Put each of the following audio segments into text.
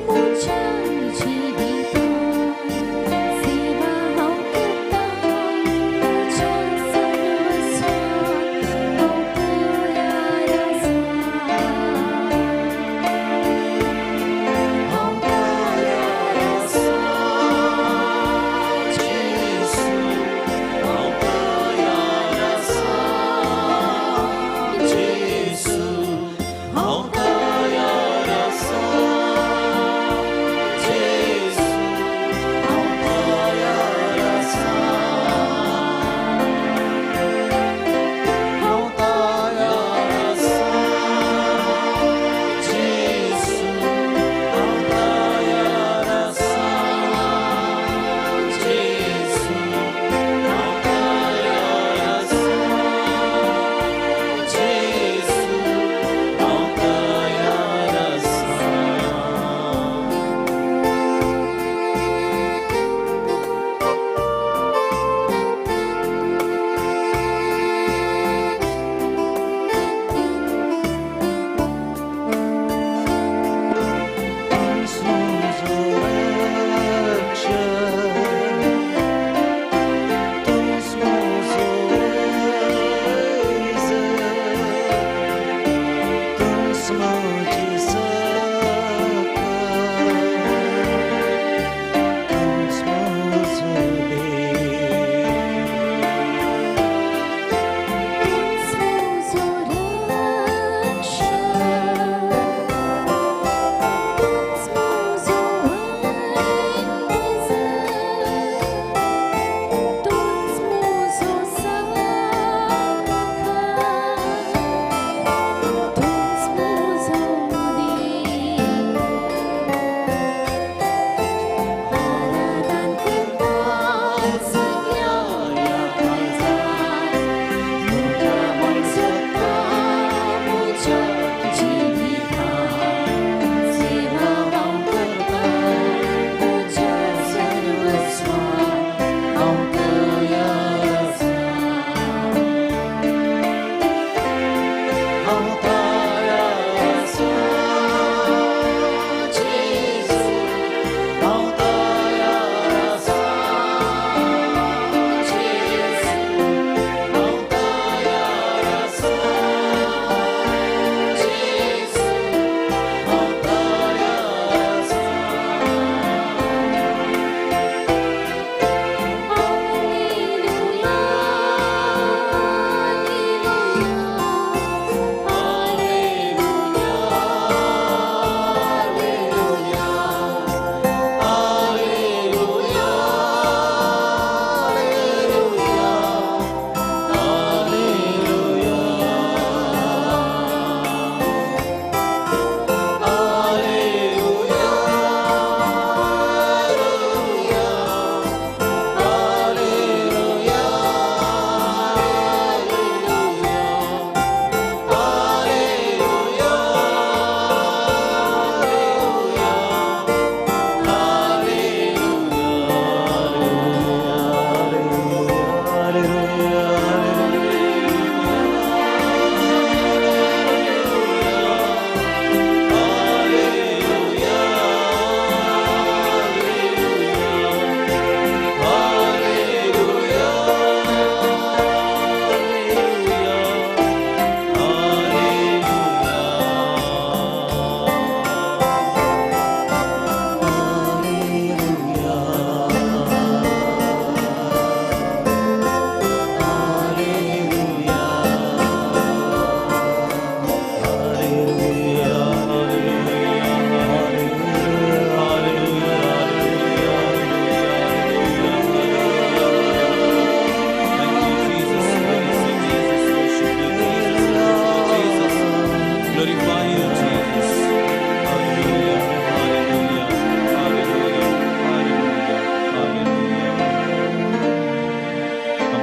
मुझ्या जिवितांत सेवा हांव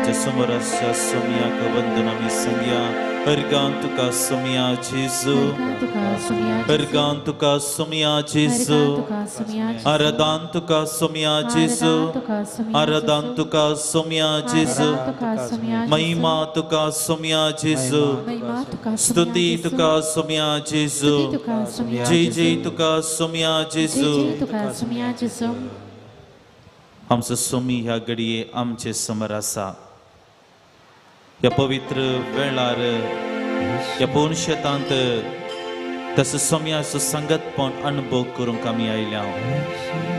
आमच्या समोर आसच्या सोमयाक वंदन आमी सांगया. अर्गान तुका सोमया जेजू, अर्गान तुका सोमया जेजू, आराधन तुका सोमया जेजू, आराधन तुका सोमया जेजू, महिमा तुका सोमया जेजू, स्तुती तुका सोमया जेजू, जय जय तुका सोमया जेजू. आमचो सोमी ह्या घडये आमचे समोर आसा. ह्या पवित्र वेळार ह्या पवन शेतांत तसो सोमयाचो संगतपण अनुभव करूंक आमी आयल्या.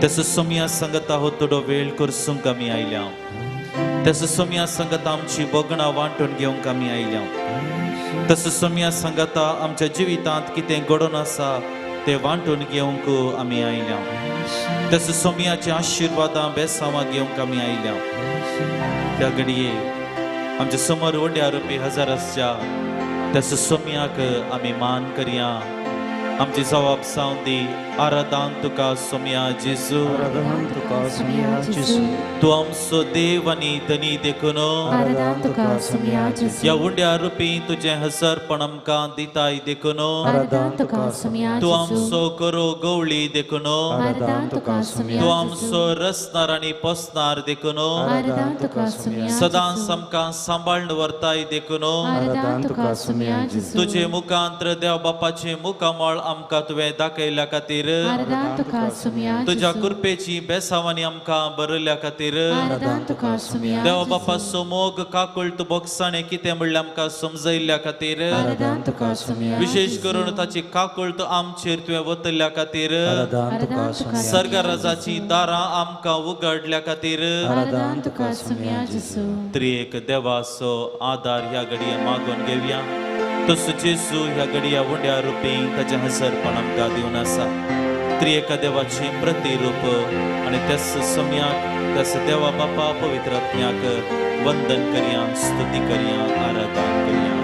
तसो सोमया संगता हो थोडो वेळ करसूंक आमी आयल्या. तसो सोमया संगता आमची भोगणां वांटून घेवंक आमी आयल्या. तसो सोमया संगता आमच्या जिवितांत कितें घडोवन आसा तें वांटून घेवंक आमी आयल्या. तसो सोमयाचे आशिर्वादां बेसांवां घेवंक आमी आयल्या. त्या घडये आमच्या समोर वड्या रुपये हजार आसच्या तसो सोमयाक आमी मान करया. आमची जबाब सावन दी. आराधन तुका सोमया जेजू, तूं आमचो देव आनी धनी देखून ह्या उंड्या रुपी तुजें हसरपण आमकां दिताय देखून, तूं आमचो करो गवळी देखून, तूं आमचो रसनार आनी पोसनार देखून, सदांच आमकां सांबाळून व्हरताय देखून, तुजे मुखांत्र देव बापाचें मुखामळ आमकां तुवें दाखयल्या खातीर, तुज्या कृपेची बेसावांनी आमकां बरयल्या खातीर, देव बापाचो मोग काकुळट बोगसाणे कितें म्हणल्यार आमकां समजयल्ल्या खातीर, विशेष करून ताची काकुळट आमचेर तुवें वतल्या खातीर, सर्गराजाची दारां आमकां उगडल्या खातीर, त्रिएक देवाचो आदार ह्या घडये मागून घेवया. तसो जेजू ह्या घडया उंड्या रुपी ताचें हसरपण आमकां दिवन आसा. त्रिएका देवाचें प्रतिरूप आनी त्याच समयाक त्याच देवा बापा पवित्र आत्म्याक वंदन करया, स्तुती करया, आराधन करया.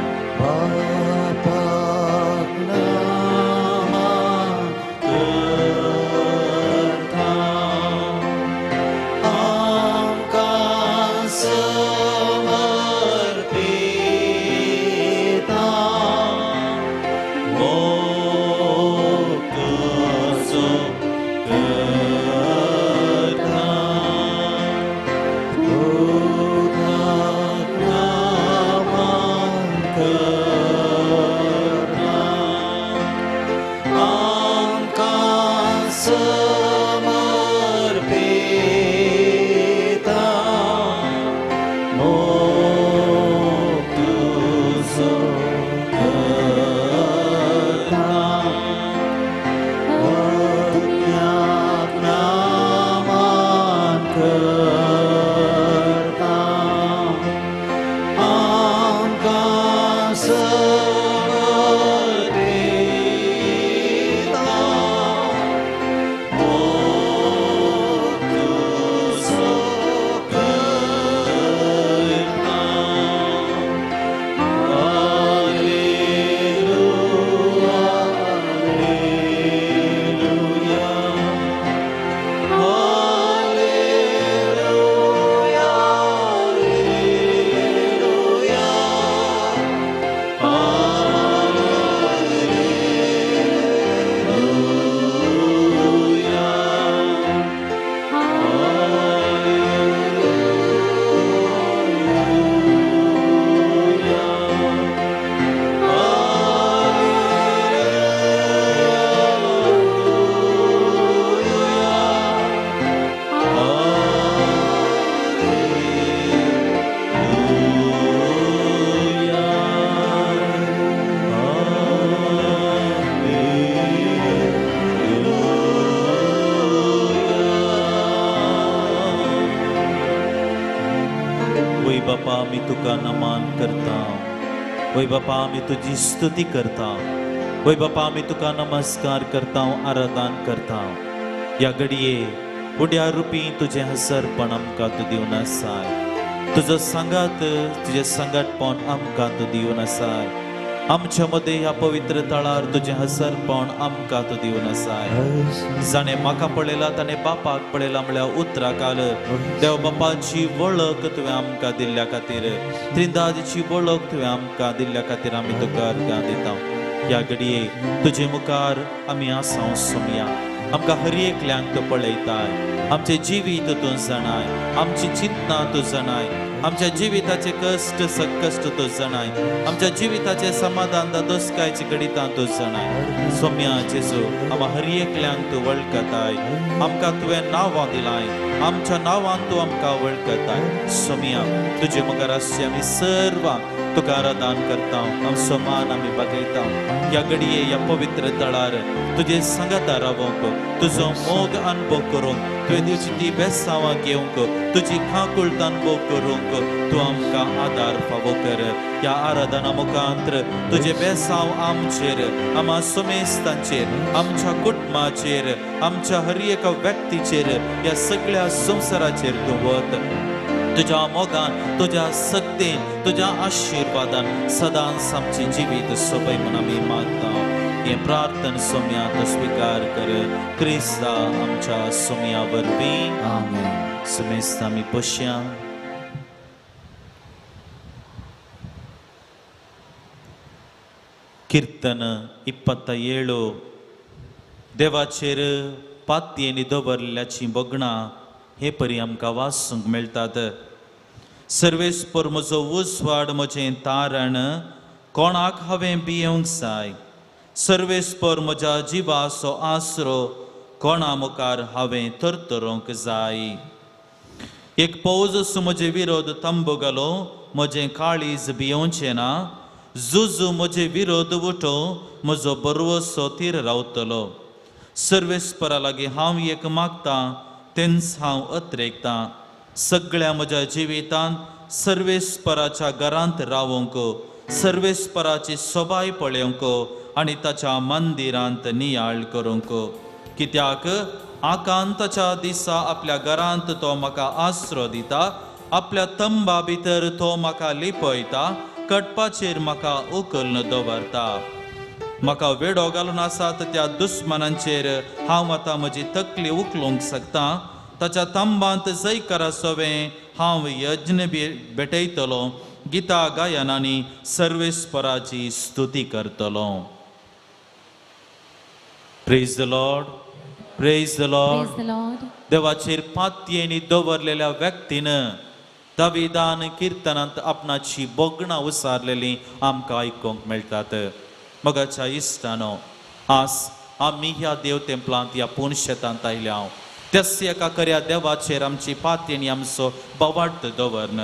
वय बापा आमी तुजी स्तुती करता, वय बापा आमी तुका नमस्कार करता, आराधन करता. ह्या घडये उड्या रुपी तुजें हसरपण आमकां तूं दिवन आसाय, तुजो सांगात तुजें सांगातपण आमकां तूं दिवन आसाय. आमच्या मदें ह्या पवित्र तळार तुजें हसरपण आमकां तूं दिवन आसाय. जाणें म्हाका पळयला ताणें बापाक पळयला म्हळ्यार उतरा काल देव बापाची वळख तुवें आमकां दिल्ल्या खातीर, त्रिंदाजीची वळख तुवें आमकां दिल्ल्या खातीर आमी तुका अर्गां दिता. ह्या घडये तुजे मुखार आमी आसा सोमया, आमकां हर एकल्यांक तूं पळयताय, आमचें जिवीत तूं जाणाय, आमची चिंतनां तूं जाणाय, आमच्या जिविताचे कश्ट सकश्ट तूं जाणाय, आमच्या जिविताचे समाधान दादोसकायचे घडितां तूं जाणाय. सोम्या जेजू, आमकां हर एकल्यांक तूं वळखताय, आमकां तुवें नांवां दिलाय, आमच्या नांवान तूं आमकां वळखताय. सोम्या तुजे मुखार आसचे आमी सर्वां तुका आराधन करता, आमचो मान आमी बागयता. ह्या घडये ह्या पवित्र तळार तुजे सांगाता रावोंक, तुजो मोग अनुभव करूंक, तुवें दिवची ती बेसांवां घेवंक, तुजी खांकुळत अनुभव करूंक तूं आमकां आदार फावो कर. ह्या आराधना मुखांत्र तुजे बेसांव आमचेर, आमा समेस्तांचेर, आमच्या कुटुंबाचेर, आमच्या हर एका व्यक्तीचेर, ह्या सगळ्या संवसाराचेर तूं वत. तुज्या मोगान, तुज्या शक्तीन, तुज्या आशिर्वादान सदांच आमचें जिवीत सोबय म्हूण आमी मागता. हें प्रार्थना सोम्या तूं स्विकार कर, क्रिस्ता आमच्या सोम्या वरवीं. आमेन. समेस्त आमी बसया. कीर्तन 27. देवाचेर पातयेनी दवरल्याचीं भगणां हे परी आमकां वाचूंक मेळटात. सर्वेस्पर म्हजो उजवाड, म्हजें तारण, कोणाक हांवें भियोंक जाय? सर्वेस्पर म्हज्या जिवाचो आसरो, कोणा मुखार हांवें थरथरोंक जाय? एक पौज म्हजे विरोध तंबू घालो, म्हजें काळीज भियोवचें ना. जुजू म्हजे विरोध उठो, म्हजो बरवसो थीर रावतलो. सर्वेस्परा लागीं हांव एक मागतां, तेंच हांव अत्रेकतां. सगळ्या म्हज्या जिवितांत सर्वेस्पराच्या घरांत रावंक, सर्वेस्पराची सोबाय पळोवंक आनी ताच्या मंदिरांत नियाळ करूंक. कित्याक आकांताच्या दिसा आपल्या घरांत तो म्हाका आसरो दिता, आपल्या तंबा भितर तो म्हाका लिपयता, कटपाचेर म्हाका उखलून दवरता. म्हाका वेडो घालून आसात त्या दुस्मानांचेर हांव आतां म्हजी तकली उखलूंक शकता. ताच्या तंबांत जयकारा सवें हांव यज्ञ भेटयतलो, गीता गायनांनी सर्वेस्पराची स्तुती करतलो. Praise the Lord, praise the Lord. देवाचेर पातयेनी दवरलेल्या व्यक्तीन दाविदान किर्तनांत आपणाची भोगणां उसारलेली आमकां आयकूंक मेळटात. मगाच्या इश्टानो, आज आमी ह्या देव तेंपलांत ह्या पूर्ण शेतांत आयल्या हांव त्याच एका खऱ्या देवाचेर आमची पातयेनी आमचो बवार्थ दवरन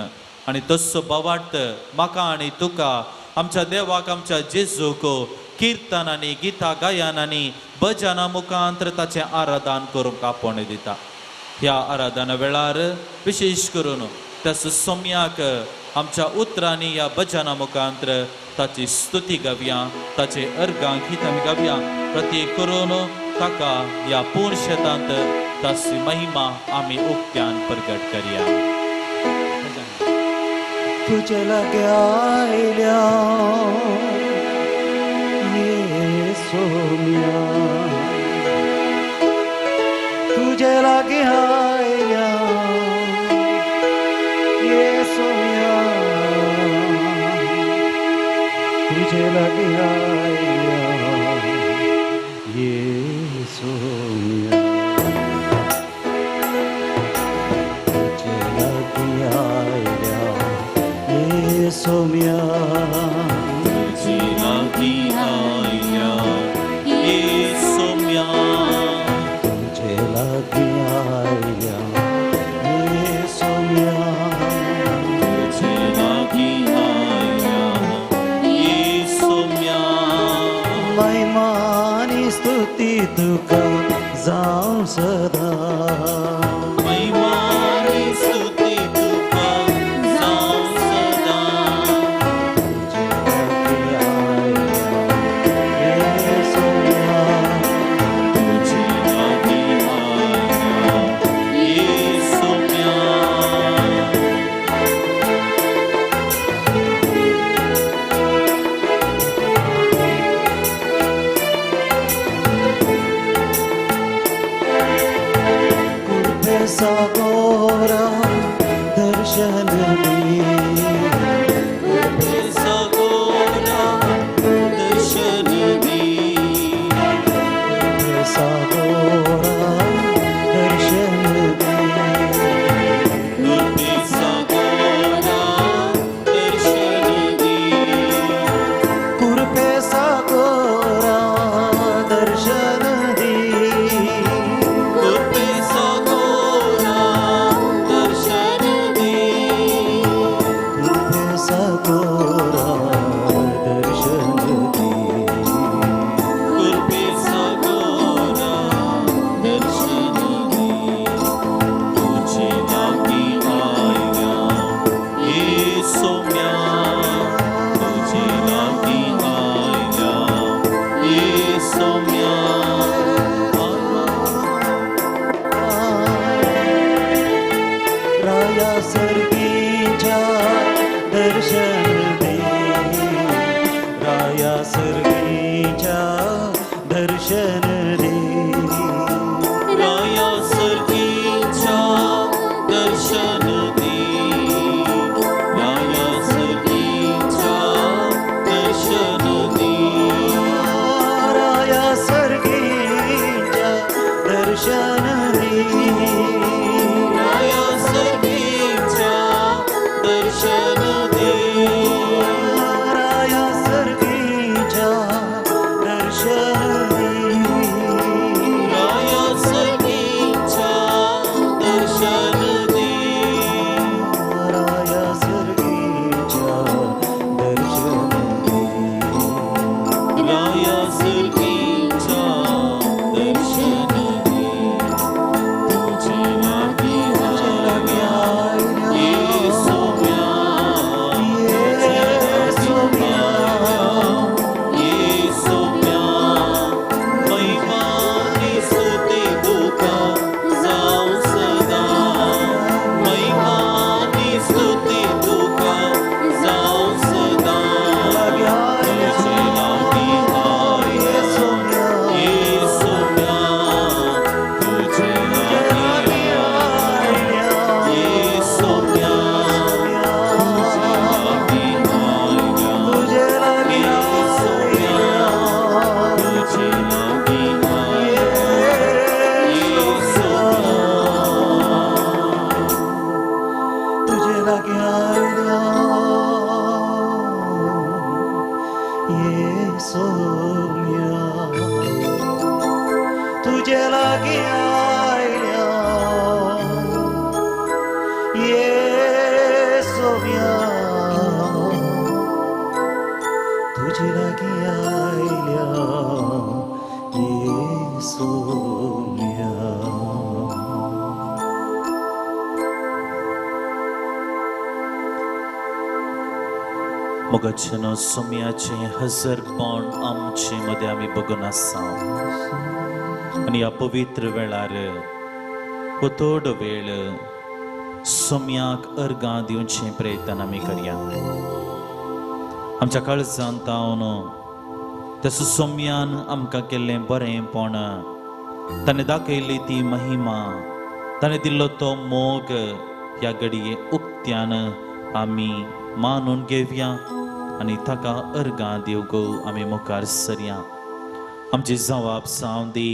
आनी तसो बवार्थ म्हाका आनी तुका आमच्या देवाक आमच्या जेजूक किर्तनांनी, गितां गायनांनी, भजनां मुखांतर ताचें आराधन करूंक आपोवणें दिता. ह्या आराधना वेळार विशेश करून त्या सोम्याक आमच्या उतरांनी ह्या भजना मुखांतर ताची स्तुती गावया, ताचे अर्गां गीत आमी गावया. प्रत्येक करून ताका ह्या पूर्ण शेतांत ताची महिमा आमी उक्त्यान प्रगट करया. तुझे लागीं आयल्या ये सोम्या, तुझे लागीं आयल्या ये सोम्या, तुझे लागीं आयल्या ये सोम्या, तुझे लागीं आयल्या ये सोम्या, तुझे लागीं आयल्या ये सोम्या, तुझे लागीं आयल्या ये सोम्या, तुझे लागीं आयल्या ये सोम्या. महिमा आनी स्तुती तुका जावं सदा, महिमा आनी स्तुती तुका जावं सदा. दर्शन दी, कृपेचा गोरा दर्शन दी, कृपेचा गोरा दर्शन दी, कृपेचा गोरा दर्शन दी, कृपेचा गोरा दर्शन दी, कृपेचा गोरा दर्शन दी, कृपेचा गोरा दर्शन दी, कृपेचा गोरा दर्शन दी, तुझे लागी आयल्या येसोम्या, तुझे लागी आयल्या येसोम्या. राया सर्गीच्या दर्शन दे, राया सर्गीच्या दर्शन दे, राया सर्गीच्या दर्शन दी, राया सर्गीच्या दर्शन दी, राया सर्गीच्या दर्शन दे, राया सर्गीच्या दर्शन दी, राया सर्गीच्या दर्शन दे, राया सर्गीच्या दर्शन दी, राया सर्गीच्या दर्शन दे, राया सर्गीच्या दर्शन दी, तुझे लागी आयल्या येसोम्या, येसोम्या, येसोम्या, महिमा आनी स्तुती तुका जावं सदां, महिमा आनी स्तुती तुका जावं सदां, तुझे लागी आयल्या येसोम्या, तुझे लागी आयल्या येसोम्या, तुझे लागी आयल्या तुझे लागी येसोम्या, तुझे लागी आयल्या येसोम्या. तुझे लागी आयल्या येसोम्या, तुझे लागी आयल्या येसोम्या, तुझे लागी आयल्या येसोम्या. मोगाचें सोम्याचें हजरपण आमचे मदें आमी बगून आसा आनी ह्या पवित्र वेळार हो थोडो वेळ सोम्याक अर्गां दिवचें प्रयत्न आमी करया. आमच्या काळजांत तावन तसो सोम्यान आमकां केल्लें बरेंपण, ताणें दाखयल्ली ती महिमा, ताणें दिल्लो तो मोग ह्या घडये उक्त्यान आमी मानून घेवया आनी ताका अर्गां दिवंक आमी मुखार सरया. आमची जवाब जावं दी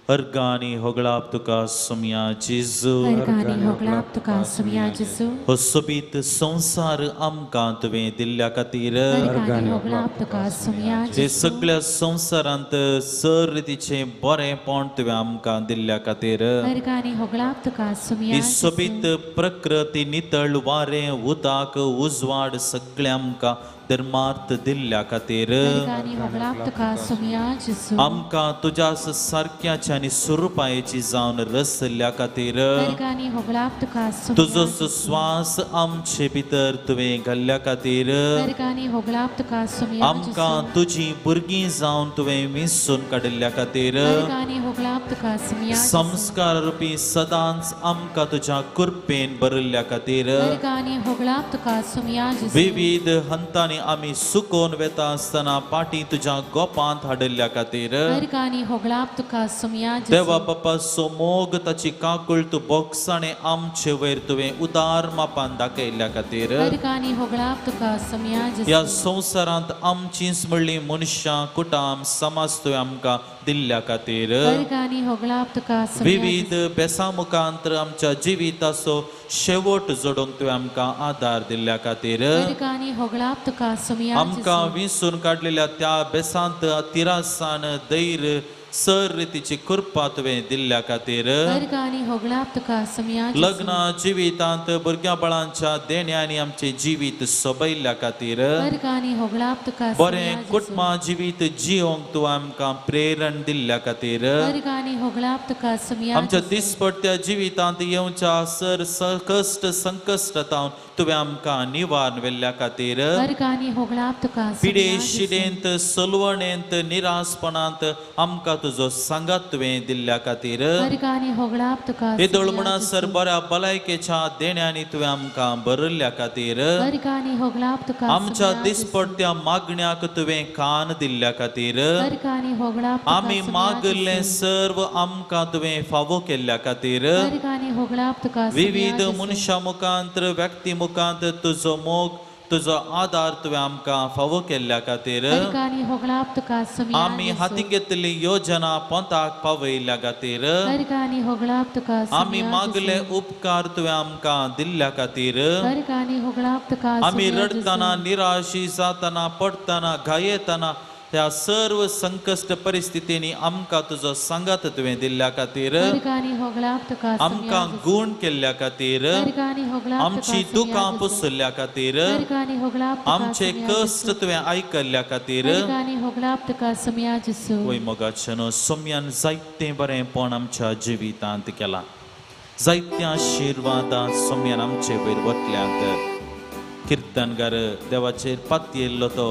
अर्गां आनी होगळाप तुका सोम्या जेजू. अर्गां होगळाप तुका सोम्या जेजू. हो सोबीत संवसार आमकां तुवें दिल्ल्या खातीर, अर्गां होगळाप तुका सोम्या जे जेजू. सगळ्या संवसारांत सर रितीचें बरेंपण तुवें आमकां दिल्ल्या खातीर, अर्गां होगळाप तुका सोम्या ही सोबीत प्रकृती, नितळ वारें, उदक, उजवाड सगळें आमकां धर्मार्थ दिल्ल्या खातीर, अर्गां होगळाप तुका सोम्या जेजू. आमकां तुज्या सारक्याची आनी स्वरुपायेची जावन रसल्ल्या खातीर, अर्गां होगळाप तुका सोम्या तुजो स्वास आमचे भितर तुवें घाल्ल्या खातीर, अर्गां होगळाप तुका सोम्या आमकां तुजी भुरगीं जावन तुवें मिसून काडिल्ल्या खातीर, अर्गां होगळाप तुका सोम्या संस्कार रुपी सदांच आमकां तुज्या कृपेन भरिल्ल्या खातीर, अर्गां होगळाप तुका सोम्या जेजू. विविध हंतांनी कश्टांनी आमी सुकोवन वेता आसतना पाटी तुज्या गोपांत हाडिल्ल्या खातीर अर्गानी होगळाप तुका सोमया देवा जेजू बापाचो मोग ताची काकूळ तूं बोगसाणे आमचे वयर तुवें उदार मापान दाखयल्ल्या खातीर अर्गानी होगळाप तुका सोमया ह्या जेजू संवसारांत आमचींच म्हणली मनशां कुटाम समाज तुवें आमकां दिल्ल्या खातीर अर्गानी होगळाप तुका सोमया विविध बेसां मुखांतर आमच्या जिविताचो शेवट जोडूंक तुवें आमकां आदार दिल्ल्या खातीर अर्गानी होगळाप तुका सोमया आमकां विंचून काडलेल्या त्या बेसांत तिरासान धैर्य सर रितीची कृपा तुवें दिल्ल्या खातीर अर्गानी होगळाप तुका सोमया लग्न जिवितांत भुरग्या बाळांच्या देण्यांनी आमचें जिवीत सोबयल्ल्या खातीर अर्गानी होगळाप तुका बरें कुटुंबा जिवीत जिवंक तूं आमकां प्रेरण दिल्ल्या खातीर अर्गानी होगळाप तुका सोमया आमच्या दिसपडत्या जिवितांत येवच्या सर कश्ट संकश्ट तावन तुवें आमकां निवारण व्हेल्ल्या खातीर अर्गानी होगळाप तुका पिडे शिडेंत सलवणेंत निरासपणांत आमकां तुजो सांगात तुवें दिल्ल्या खातीर अर्गानी होगळाप तुका येदोळ म्हणसर बऱ्या भलायकेच्या देण्यांनी तुवें आमकां भरिल्ल्या खातीर अर्गानी होगळाप तुका आमच्या दिसपडत्या मागण्याक तुवें कान दिल्ल्या खातीर अर्गानी होगळाप आमी मागिल्लें सर्व आमकां तुवें फावो केल्ल्या खातीर अर्गानी होगळाप तुका विविध मनशां मुखांत व्यक्ती मुखांत तुजो मोग तुजो आदार तुवें आमकां फावो केल्ल्या खातीर अर्गानी होगळाप तुका सोमया आमी हाती घेतिल्ली योजना पोंताक पावयल्ल्या खातीर अर्गानी होगळाप तुका आमी मागले उपकार तुवें आमकां दिल्ल्या खातीर अर्गानी होगळाप तुका आमी रडतना निराशी जातना पडटना घायेतना त्या सर्व संकश्ट परिस्थितींनी आमकां तुजो सांगात तुवें दिल्ल्या खातीर अर्गानी होगळाप तुका आमकां गूण केल्ल्या खातीर अर्गानी होगळाप आमची दुकां पुसल्ल्या खातीर अर्गानी होगळाप आमचे कश्ट तुवें आयकल्ल्या खातीर अर्गानी होगळाप तुका सोमया जेजू वय मोगाच्यानो सोम्यान जायतें बरेंपण आमच्या जिवितांत केलां जायत्या आशिर्वादां सोम्यान आमचे वयर वतल्यात किर्तनकार देवाचेर पातयेल्लो तो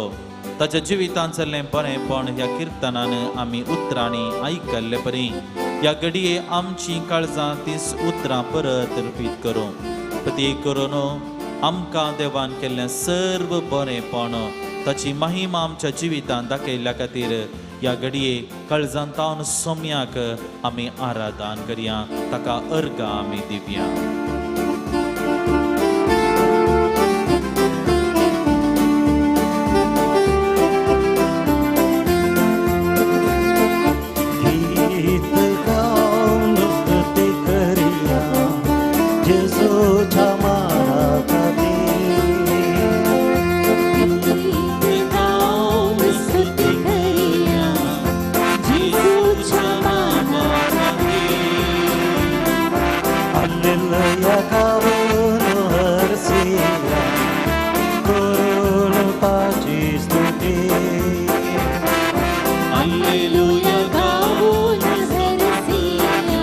ताच्या जिवितांत जाल्लें बरेंपण ह्या किर्तनान आमी उतरांनी आयकल्ले परी ह्या घडये आमचीं काळजां तीच उतरां परत रिपीट करूं ती करून आमकां देवान केल्लें सर्व बरेंपण ताची महिमा आमच्या जिवितांत दाखयल्ल्या खातीर ह्या घडये काळजांतावन सोम्याक आमी आराधन करया ताका अर्गां आमी दिवया. गीत गाऊन स्तुती करिया जेजूच्या माना खातीर गीत गाऊन स्तुती करिया जेजूच्या माना हालेलुया गाऊन हरसिया करून ताची स्तुती हालेलुया गाऊन हरसिया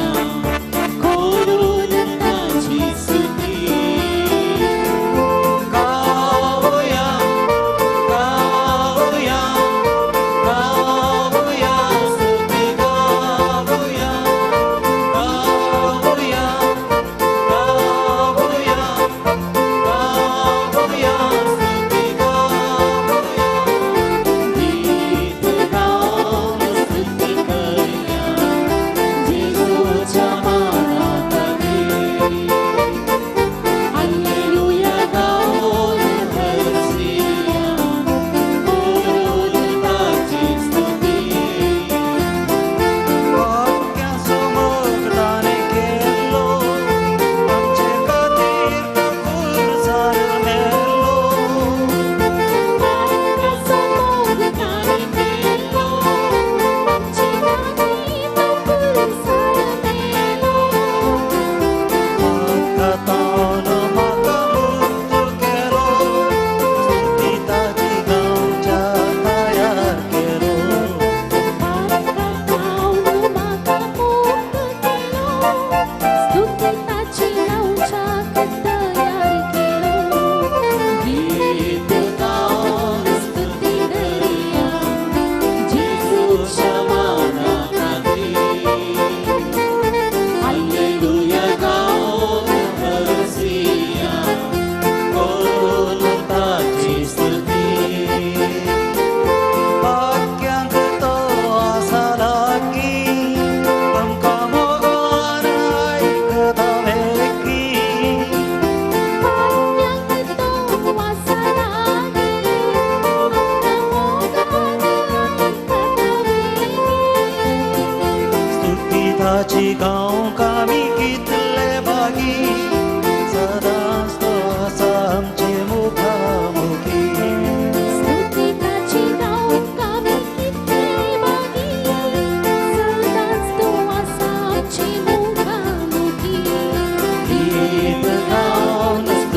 करून ताची स्तुती. गाऊया गाऊया गाऊया स्तुती गाऊया गाऊया गाऊया गाऊया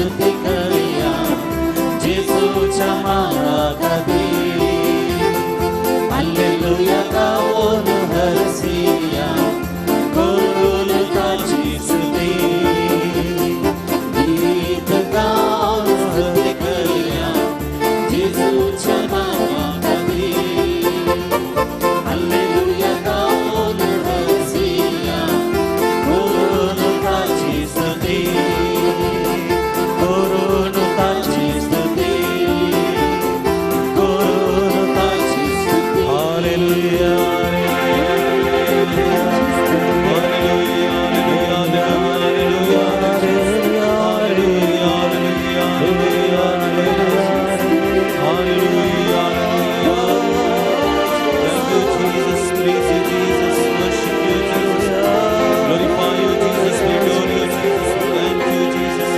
स्तुती करया जेजूच्या माना खातीर. हालेलुया गावून हरसिया करून ताची स्तुती. गीत गावून स्तुती करया जेजूच्या माना खातीर. हालेलुया गावून हरसिया करून ताची स्तुती. करून ताची स्तुती. करून ताची स्तुती. Hallelujah. Thank you, Jesus. Praise you, Jesus. Worship you, Jesus. Glorify you, Jesus. We adore you, Jesus. Thank you, Jesus.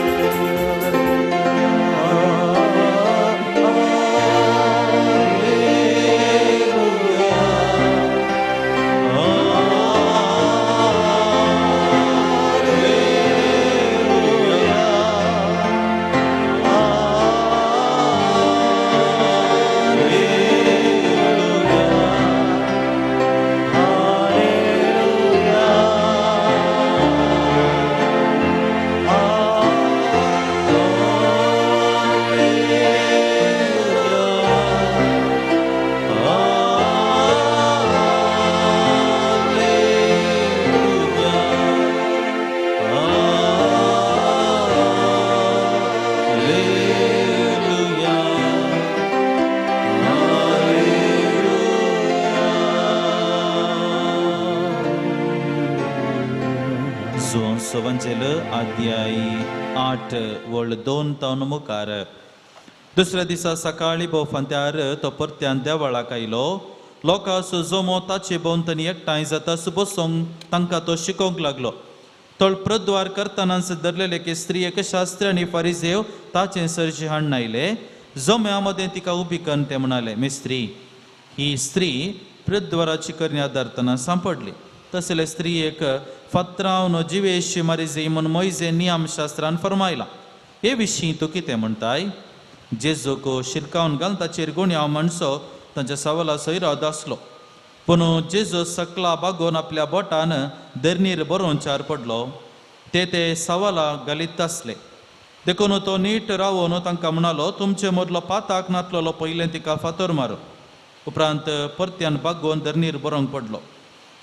सवंजेल अध्याय 8 वळ 2 तावन मुखार. दुसऱ्या दिसा सकाळी भोवफांत्यार तो परत्यान देवळाक आयलो. लोकांचो जमो ताचे भोंवतणी एकठांय जाता बसूंक तांकां तो शिकोवंक लागलो. तळ प्रद्वार करतनाच धरलेले की स्त्रियेक शास्त्री आनी फारिजेव ताचे सरशी हाडून आयले. जम्या मदें तिका उबी करून ते म्हणाले, मिस्त्री, ही स्त्री प्रद्वाराची करणी आदारतना सांपडली. तसले स्त्रियेक फात्रावन जिवेशी मारिजे म्हूण मोयजे नियमशास्त्रान फरमायला. हे विशीं तूं कितें म्हणटाय? जेजूक शिरकावन घालून ताचेर गुण्यांव म्हणसो तांच्या सवाला सोयरो आसलो. पूण जेजू सकला बागोवन आपल्या बोटान धरणीर बरोवंचार पडलो. ते ते सवाला घालीत आसले. देखून तो नीट रावून तांकां म्हणालो, तुमचे मदलो पाताक नातलेलो पयलें तिका फातर मारू. उपरांत परत्यान बागोवन धरणीर बरोवंक पडलो.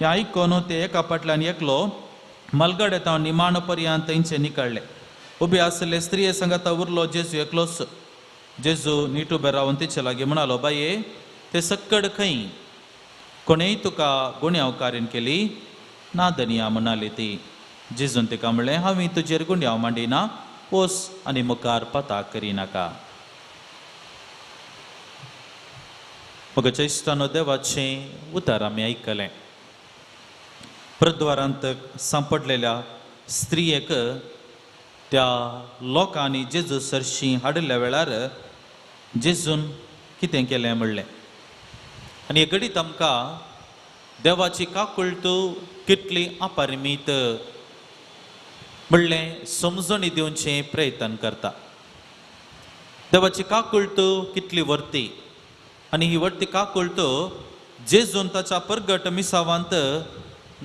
हें आयकून ते एका फाटल्यान एकलो मलगडे तावन निमाण पर्यंत थंयचे निकळ्ळे. उबे आसले स्त्रिये सांगाता उरलो जेजू एकलोच. जेजू नीट उबे रावन तिचे लागीं म्हणालो, बाये, ते सक्कड खंय? कोणेय तुका गुण्यांवकारीन केली ना? धनिया म्हणाली ती. जेजून तिका म्हणलें, हांवें तुजेर गुण्यांव मांडिना, वच आनी मुखार पता करिनाका. म्हज्या इश्टानो, देवाचें उतर आमी आयकलें. प्रद्वारांत सांपडलेल्या स्त्रियेक त्या लोकांनी जेजू सरशी हाडिल्ल्या वेळार जेजून कितें केलें म्हणलें. आनी हे घडीत आमकां देवाची काकुळट कितली अपरिमीत म्हणलें समजणी दिवचें प्रयत्न करता. देवाची काकुळट कितली वर्ती आनी ही वर्ती काकुळट जेजून ताच्या परगट मिसावांत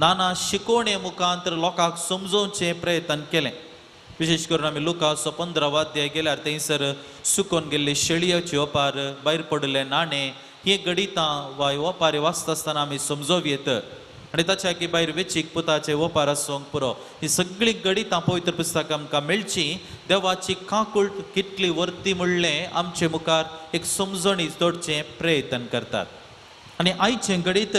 नाना शिकोवणे मुखांत लोकांक समजोवचें प्रयत्न केलें. विशेश करून आमी लुकासो 15 अध्याय गेल्यार थंयसर सुकोवन गेल्ली शेळयेची ओपार, भायर पडिल्ले नाणे, ही गणितां वा ओपारी वाचता आसतना आमी समजोव येत. आनी ताच्या की भायर वेचीक पुताचे ओपार आसूंक पुरो. ही सगळीं गणितां पवित्र पुस्तकां आमकां मेळची. देवाची काकुळट कितली वर्ती म्हणलें आमचे मुखार एक समजणी जोडचें प्रयत्न करतात. आनी आयचें गणीत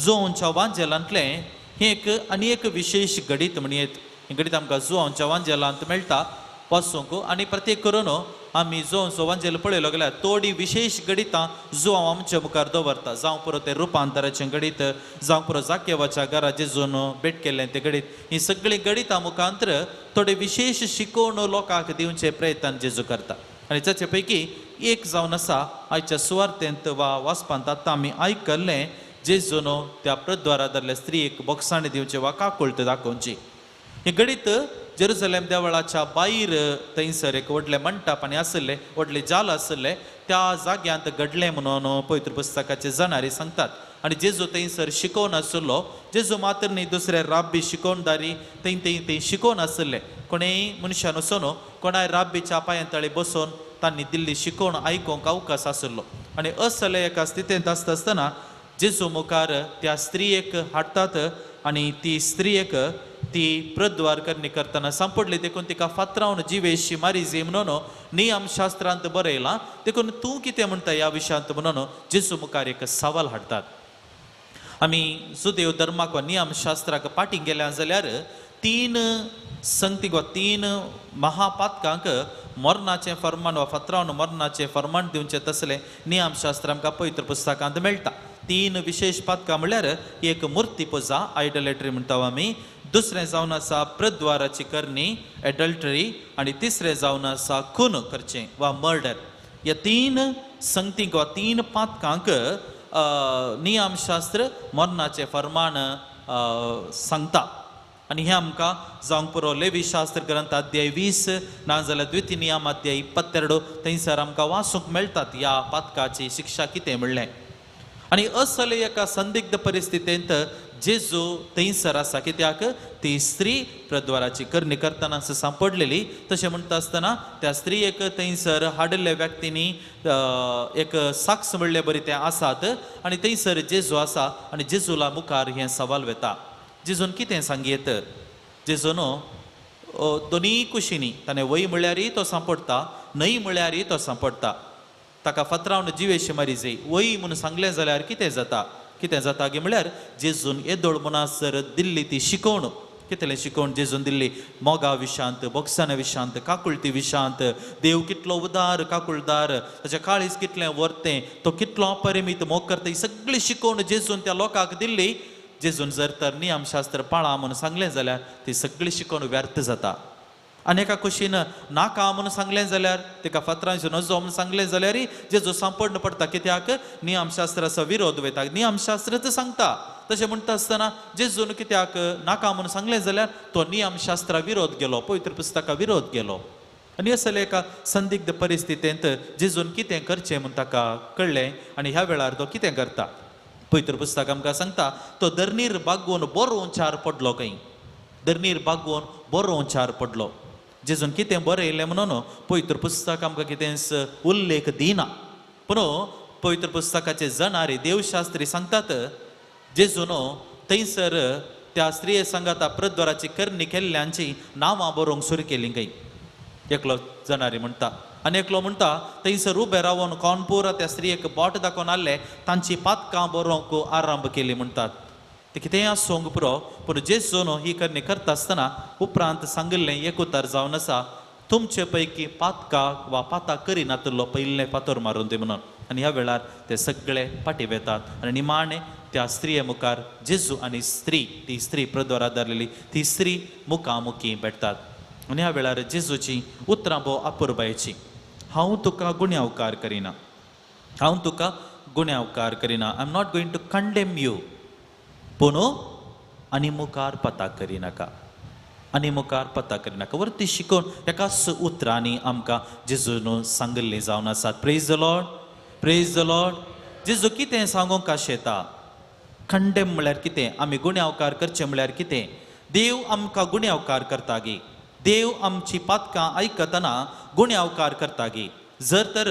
जुवांच्या वांजेलांतलें हें एक आनी एक विशेश गणीत म्हणयेत. हें गणीत आमकां जुवांच्या वांजेलांत मेळटा वाचूंक. आनी प्रत्येक करून आमी जुवांचो वांजेल पळयलो गेल्यार थोडी विशेश गणितां जुवांव आमच्या मुखार दवरता. जावं पुरो तें रुपांतराचें गणीत, जावं पुरो जाकेवाच्या घरा जेजून भेट केल्लें तें गणीत, हीं सगळीं गणितां मुखांतर थोडे विशेश शिकोवन लोकांक दिवचे प्रयत्न जेजू करता. आनी ताचे पैकी एक जावन आसा आयच्या सुवार्तेंत वा वाचपांत आतां आमी आयकल्लें जेजून त्या प्रद्वारा धरल्या स्त्रियेक बोगसाणी दिवचें वा काकुळट दाखोवची. हें गणीत जेरुजलेम देवळाच्या भायर थंयसर एक व्हडलें मंटप आनी आशिल्लें, व्हडलें जाल आशिल्लें, त्या जाग्यांत घडलें म्हणून पवित्र पुस्तकाचे जाणारी सांगतात. आनी जेजू थंयसर शिकोवन आशिल्लो. जेजू मात्र न्ही, दुसरे राब्बी शिकोवणदारी थंय थंय थंय शिकोवन आशिल्ले. कोणेय मनशान वचून कोणाय राब्बीच्या पांयां तळे बसून तांणी दिल्ली शिकोवण आयकूंक अवकाश आशिल्लो. आनी असले एका स्थितींत आसता आसतना जेजू मुखार त्या स्त्रियेक हाडटात आनी ती स्त्रियेक ती प्रद्वार करणी करतना सांपडली. देखून तिका फातरावन जिवेशी मारी म्हणून नियमशास्त्रांत बरयलां. देखून तूं कितें म्हणटा ह्या विशयांत म्हणून जेजू मुखार एक सवाल हाडटात. आमी सुदेव धर्माक वा नियमशास्त्राक फाटीं गेल्या जाल्यार तीन संगतीक वा तीन महापातकांक मरणाचें फर्मान वा फातरावन मरणाचें फर्मान दिवचें तसलें नियमशास्त्र आमकां पवित्र पुस्तकांत मेळटा. तीन विशेश पातकां म्हणल्यार एक मुर्ती पुजा, आयडलेटरी म्हणटा आमी, दुसरें जावन आसा प्रद्वाराची करणी, एडल्टरी, आनी तिसरें जावन आसा खून करचें वा मर्डर. ह्या तीन संगतींक वा तीन पातकांक नियमशास्त्र मरणाचें फर्मान सांगता. आनी हें आमकां जावंक पुरो लेवी शास्त्र ग्रंथ अध्याय 20 नाजाल्यार द्वितीय नियम अध्याय 22 थंयसर आमकां वाचूंक मेळटात ह्या पातकाची शिक्षा कितें म्हणलें. आनी असले एका संदिग्ध परिस्थितींत जेजू थंयसर आसा, कित्याक ती स्त्री प्रद्वाराची करणी करतना सांपडलेली. तशें म्हणटा आसतना त्या स्त्रियेक थंयसर हाडिल्ल्या व्यक्तींनी एक साक्ष म्हणले बरी ते आसात आनी थंयसर जेजू आसा आनी जेजूला मुखार हें सवाल वेता. जेजून कितें सांगयेत? जेजून दोनूय कुशींनी ताणें वय म्हळ्यारय तो सांपडटा, न्हय म्हळ्यारय तो सांपडटा. ताका फातरावन जिवेशी मारी जाय वय म्हणून सांगलें जाल्यार कितें जाता? कितें जाता गी म्हळ्यार जेजून येदोळ म्हणसर दिल्ली ती शिकवण, कितलें शिकवण जेजून दिल्ली, मोगा विशांत, बोगसाना विशांत, काकुळटी विशांत, देव कितलो उदार काकुळदार, ताचें काळीज कितलें वर्तें, तो कितलो अपरिमीत मोग करता, ही सगळी शिकवण जेजून त्या लोकांक दिल्ली. जेजून जर तर नियमशास्त्र पाळा म्हणून सांगलें जाल्यार ती सगळी शिकवण व्यर्थ जाता. आनी एका कुशीन नाका म्हणून सांगलें जाल्यार, तिका फातरांचो नजो म्हणून सांगलें जाल्यार जेजू सांपडण पडटा, कित्याक नियमशास्त्राचो विरोध वयता, नियमशास्त्रच सांगता. तशें म्हणटा आसतना जेजून कित्याक नाका म्हणून सांगलें जाल्यार तो नियमशास्त्रा विरोध गेलो, पवित्र पुस्तका विरोध गेलो. आनी असले एका संदिग्ध परिस्थितींत जेजून कितें करचें म्हूण ताका कळ्ळें आनी ह्या वेळार तो कितें करता? पवित्र पुस्तक आमकां सांगता तो धरणीर बागोवन बरो उंचार पडलो खंय, धरणीर बागोवन बरो उंचार पडलो. जेजून कितें बरयलें म्हणून पवित्र पुस्तक आमकां कितेंच उल्लेख दिना, पूण पवित्र पुस्तकाचे जाणारी देवशास्त्री सांगतात जेजून थंयसर त्या स्त्रिये सांगाता प्रद्वाराची करणी केल्ल्यांची नांवां बरोवंक सुरू केली खंय. एकलो जाणारी म्हणटा आनी एकलो म्हणटा थंयसर उबे रावन कॉनपूर त्या स्त्रियेक बोट दाखोवन आसले तांची पातकां बरोवंक आरंभ केली म्हणटात. ते कितेंय आसूंक पुरो, पूण जेजून ही करणी करता आसतना उपरांत सांगिल्लें एक उतर जावन आसा, तुमचे पैकी पातकां वा पातां करिनातिल्लो पयलें फातर मारून दी म्हणून. आनी ह्या वेळार ते सगळे फाटीं वेतात आनी निमाणें त्या स्त्रिये मुखार जेजू आनी स्त्री, ती स्त्री प्रद्वारा धरलेली ती स्त्री मुखामुखी भेटतात. आनी ह्या वेळार जेजूची उतरां भोव अपुरबायेची, हांव तुका गुन्यांवकार करिना, हांव तुका गुन्यांवकार करिना, I am not going to condemn you, पूण आनी मुखार पता करिनाका, आनी मुखार पता करिनाका. वरती शिकोवन एकाच उतरांनी आमकां जेजून सांगिल्लें जावन आसात. Praise the Lord, praise the Lord. जेजू कितें सांगूंक आशेता? कंडेम म्हळ्यार कितें? आमी गुन्यांवकार करचें म्हळ्यार कितें? देव आमकां गुन्यांवकार करता गी? देव आमची पातकां आयकतना गुन्यांवकार करता गी? जर तर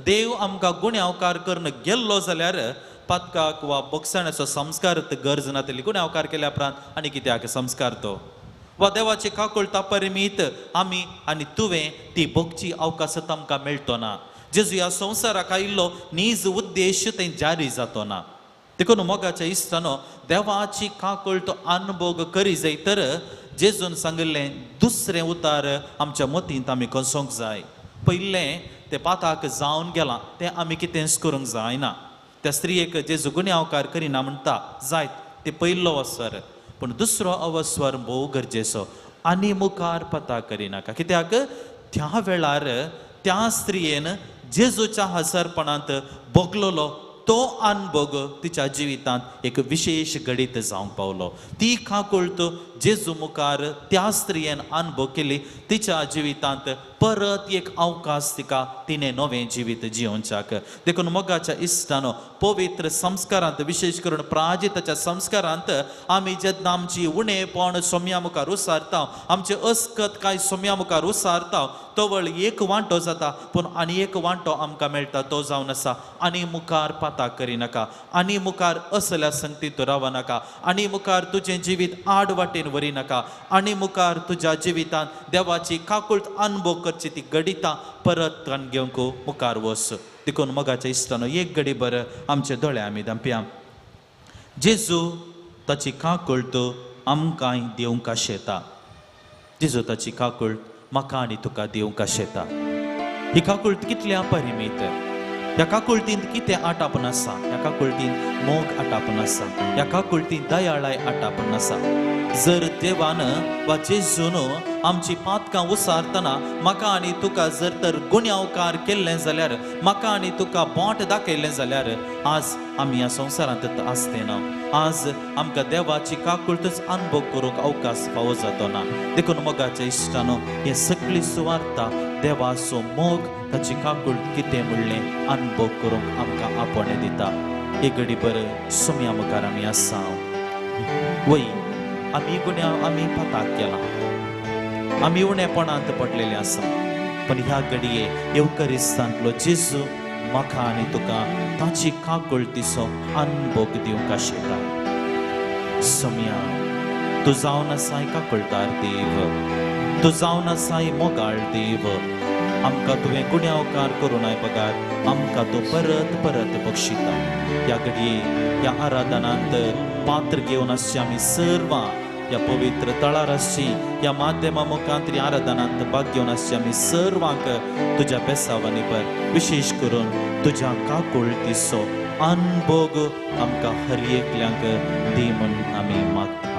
देव आमकां गुन्यांवकार करून गेल्लो जाल्यार पातकाक वा बोगसाण्याचो संस्कार गरज नातली. गुन्यांवकार केल्या उपरांत आनी कित्याक संस्कार तो? वा देवाची काकुळटा परिमीत आमी आनी तुवें ती भोगची अवकाश आमकां मेळटो ना. जेजू ह्या संवसाराक आयिल्लो नीज उद्देश थंय जारी जातो ना. देखून मोगाच्या इश्टानो देवाची काकुळट अनभोग करी जाय तर जेजून सांगिल्लें दुसरें उतार आमच्या मतींत आमी कसोंक जाय. पयलें तें पाताक जावन गेलां तें आमी कितेंच करूंक जायना. त्या स्त्रियेक जेजू गुन्यांवकार करिना म्हणटा जायत ते पयलो अवसर, पूण दुसरो अवसर भोव गरजेचो, आनी मुखार पता करिनाका. कित्याक त्या वेळार त्या स्त्रियेन जेजूच्या हसरपणांत भोगलेलो तो अनभोग तिच्या जिवितांत एक विशेश घडीत जावंक पावलो. ती काकुळट जेजू मुखार त्या स्त्रियेन अनभोग केली. तिच्या जिवितांत परत एक अवकाश तिका तिणें नवें जिवीत जियोवच्याक. देखून मोगाच्या इश्टानो, पवित्र संस्कारांत, विशेश करून प्राजिताच्या संस्कारांत आमी जेन्ना आमची उणेपण सोम्या मुखार उसारता, आमचे अस्कत काय सोम्या मुखार उसारता, तवळ एक वांटो जाता, पूण आनी एक वांटो आमकां मेळटा तो जावन आसा आनी मुखार पाता करिनाका, आनी मुखार असल्या संगतीत रावनाका, आनी मुखार तुजें जिवीत आड वाटेन व्हरिनाका, आनी मुखार तुज्या जिवितांत देवाची काकुळट अनुभव करची ती घडितां परत कान घेवंक मुखार वच. देखून मोगाच्या इश्टानो, एक घडी बरं आमचे दोळे आमी धांपया. जेजू ताची काकुळट आमकांय दिवंक आशेता. जेजू ताची काकुळट म्हाका आनी तुका दिवंक आशेता. ही काकुळट कितल्या परिमीत, ह्या काकुळटींत कितें आटापून आसा, ह्या काकुळटींत मोग आटापून आसा, ह्या काकुळटींत दयाळाय आटापून आसा. जर देवान वा जेजून आमची पातकां उसारतना म्हाका आनी तुका जर तर गुन्यांवकार केल्लें जाल्यार, म्हाका आनी तुका बोट दाखयल्लें जाल्यार, आज आमी ह्या संवसारांत आसते ना. आज आमकां देवाची काकुळटच अनुभव करूंक अवकाश फावो जातो ना. देखून मोगाच्या इश्टानो, हे सगळी सुवार्ता देवाचो मोग, ताची काकुळट कितें म्हणलें अनुभव करूंक आमकां आपोवणें दिता. एक घडी बरें सोम्या मुखार आमी आसा. वय आमी गुन्यांव आमी पाताक केला, आमी उणेपणांत पडलेले आसा, पण ह्या घडये येवकरिस्तांतलो जेजू म्हाका आनी तुका ताची काकुळटीचो अनुभव दिवंक आशेता. सोम्या, तूं जावन आसाय काकुळटार देव, तूं जावन आसाय मोगाळ देव. आमकां तुवें गुन्यांवकार करूं नाय बगार आमकां तूं परत परत बक्षिता. ह्या घडये ह्या आराधनांत पात्र घेवन आसची आमी सर्वां, ह्या पवित्र तळार आसची, ह्या माध्यमा मुखांत आराधनांत भाग घेवन आसची आमी सर्वांक तुज्या बेसावांनी भर, विशेश करून तुज्या काकुळटीचो अनभोग आमकां हर एकल्यांक दी म्हूण आमी मागता.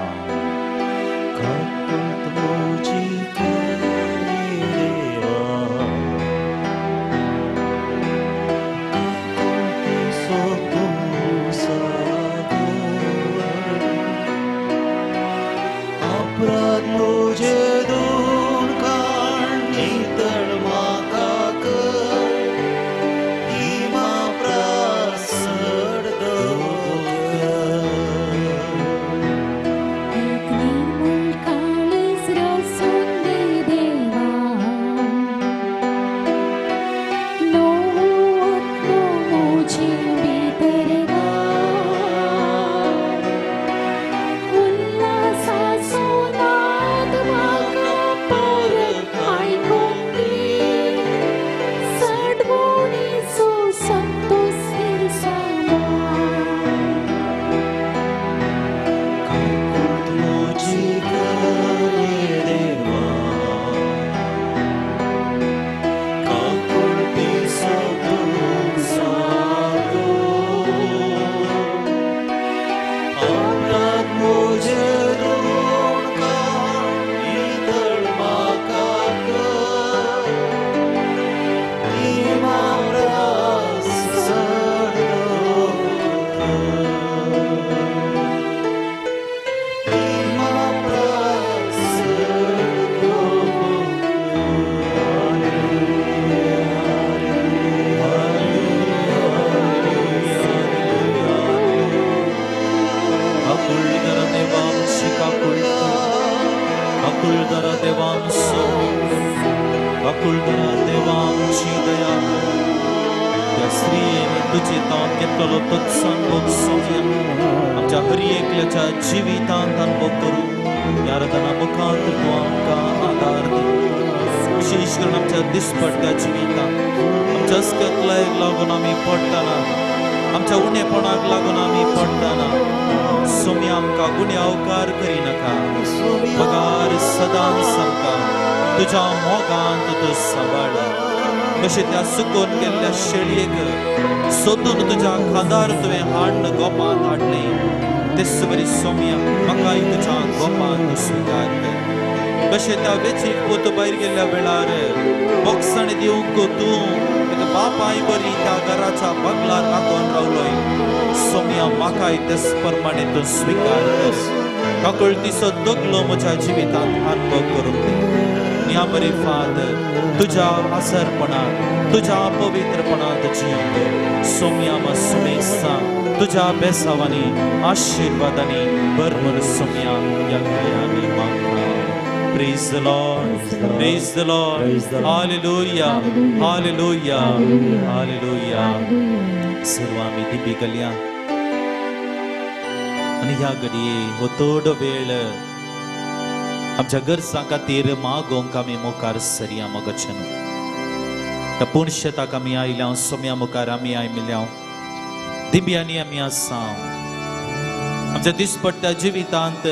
सुकून गेल्ल्या शेळयेक सोदून तुज्या खांदार तुवें हाडून गोपांत हाडलें, तेच बरी सोम्या म्हाकाय तुज्या गोपांत स्विकार कर. कशें त्या वेचीक पूत भायर गेल्ल्या वेळार बोगसाणी दिवंक तूं ताका बापाय बरी त्या घराच्या बगलार राखून रावलोय सोम्या म्हाकाय तेच प्रमाणे तूं स्विकार कर काकळतीचो दगलो म्हज्या जिवितांत अनुभव करूंक दी ह्या बरी फाद तुज्या आसरपणांत तुज्या पवित्रपणांत जियोंक सोम्या सुमेस्ता तुज्या बेसावांनी आशिर्वादांनी भर म्हूण सोम्या ह्या घडये आमी मागता. Praise the Lord. Praise the Lord. Hallelujah. Hallelujah. Hallelujah. सर्व आमी दिबी घालया आनी ह्या घडये हो थोडो वेळ आमच्या गरजां खातीर मागोवंक आमी मुखार सरया मगोचें न्हू. ह्या पुणशेताक आमी आयल्या सोम्या मुखार आमी आयिल्ल्या दिंब्यांनी आमी आसा. आमच्या दिसपट्ट्या जिवितांत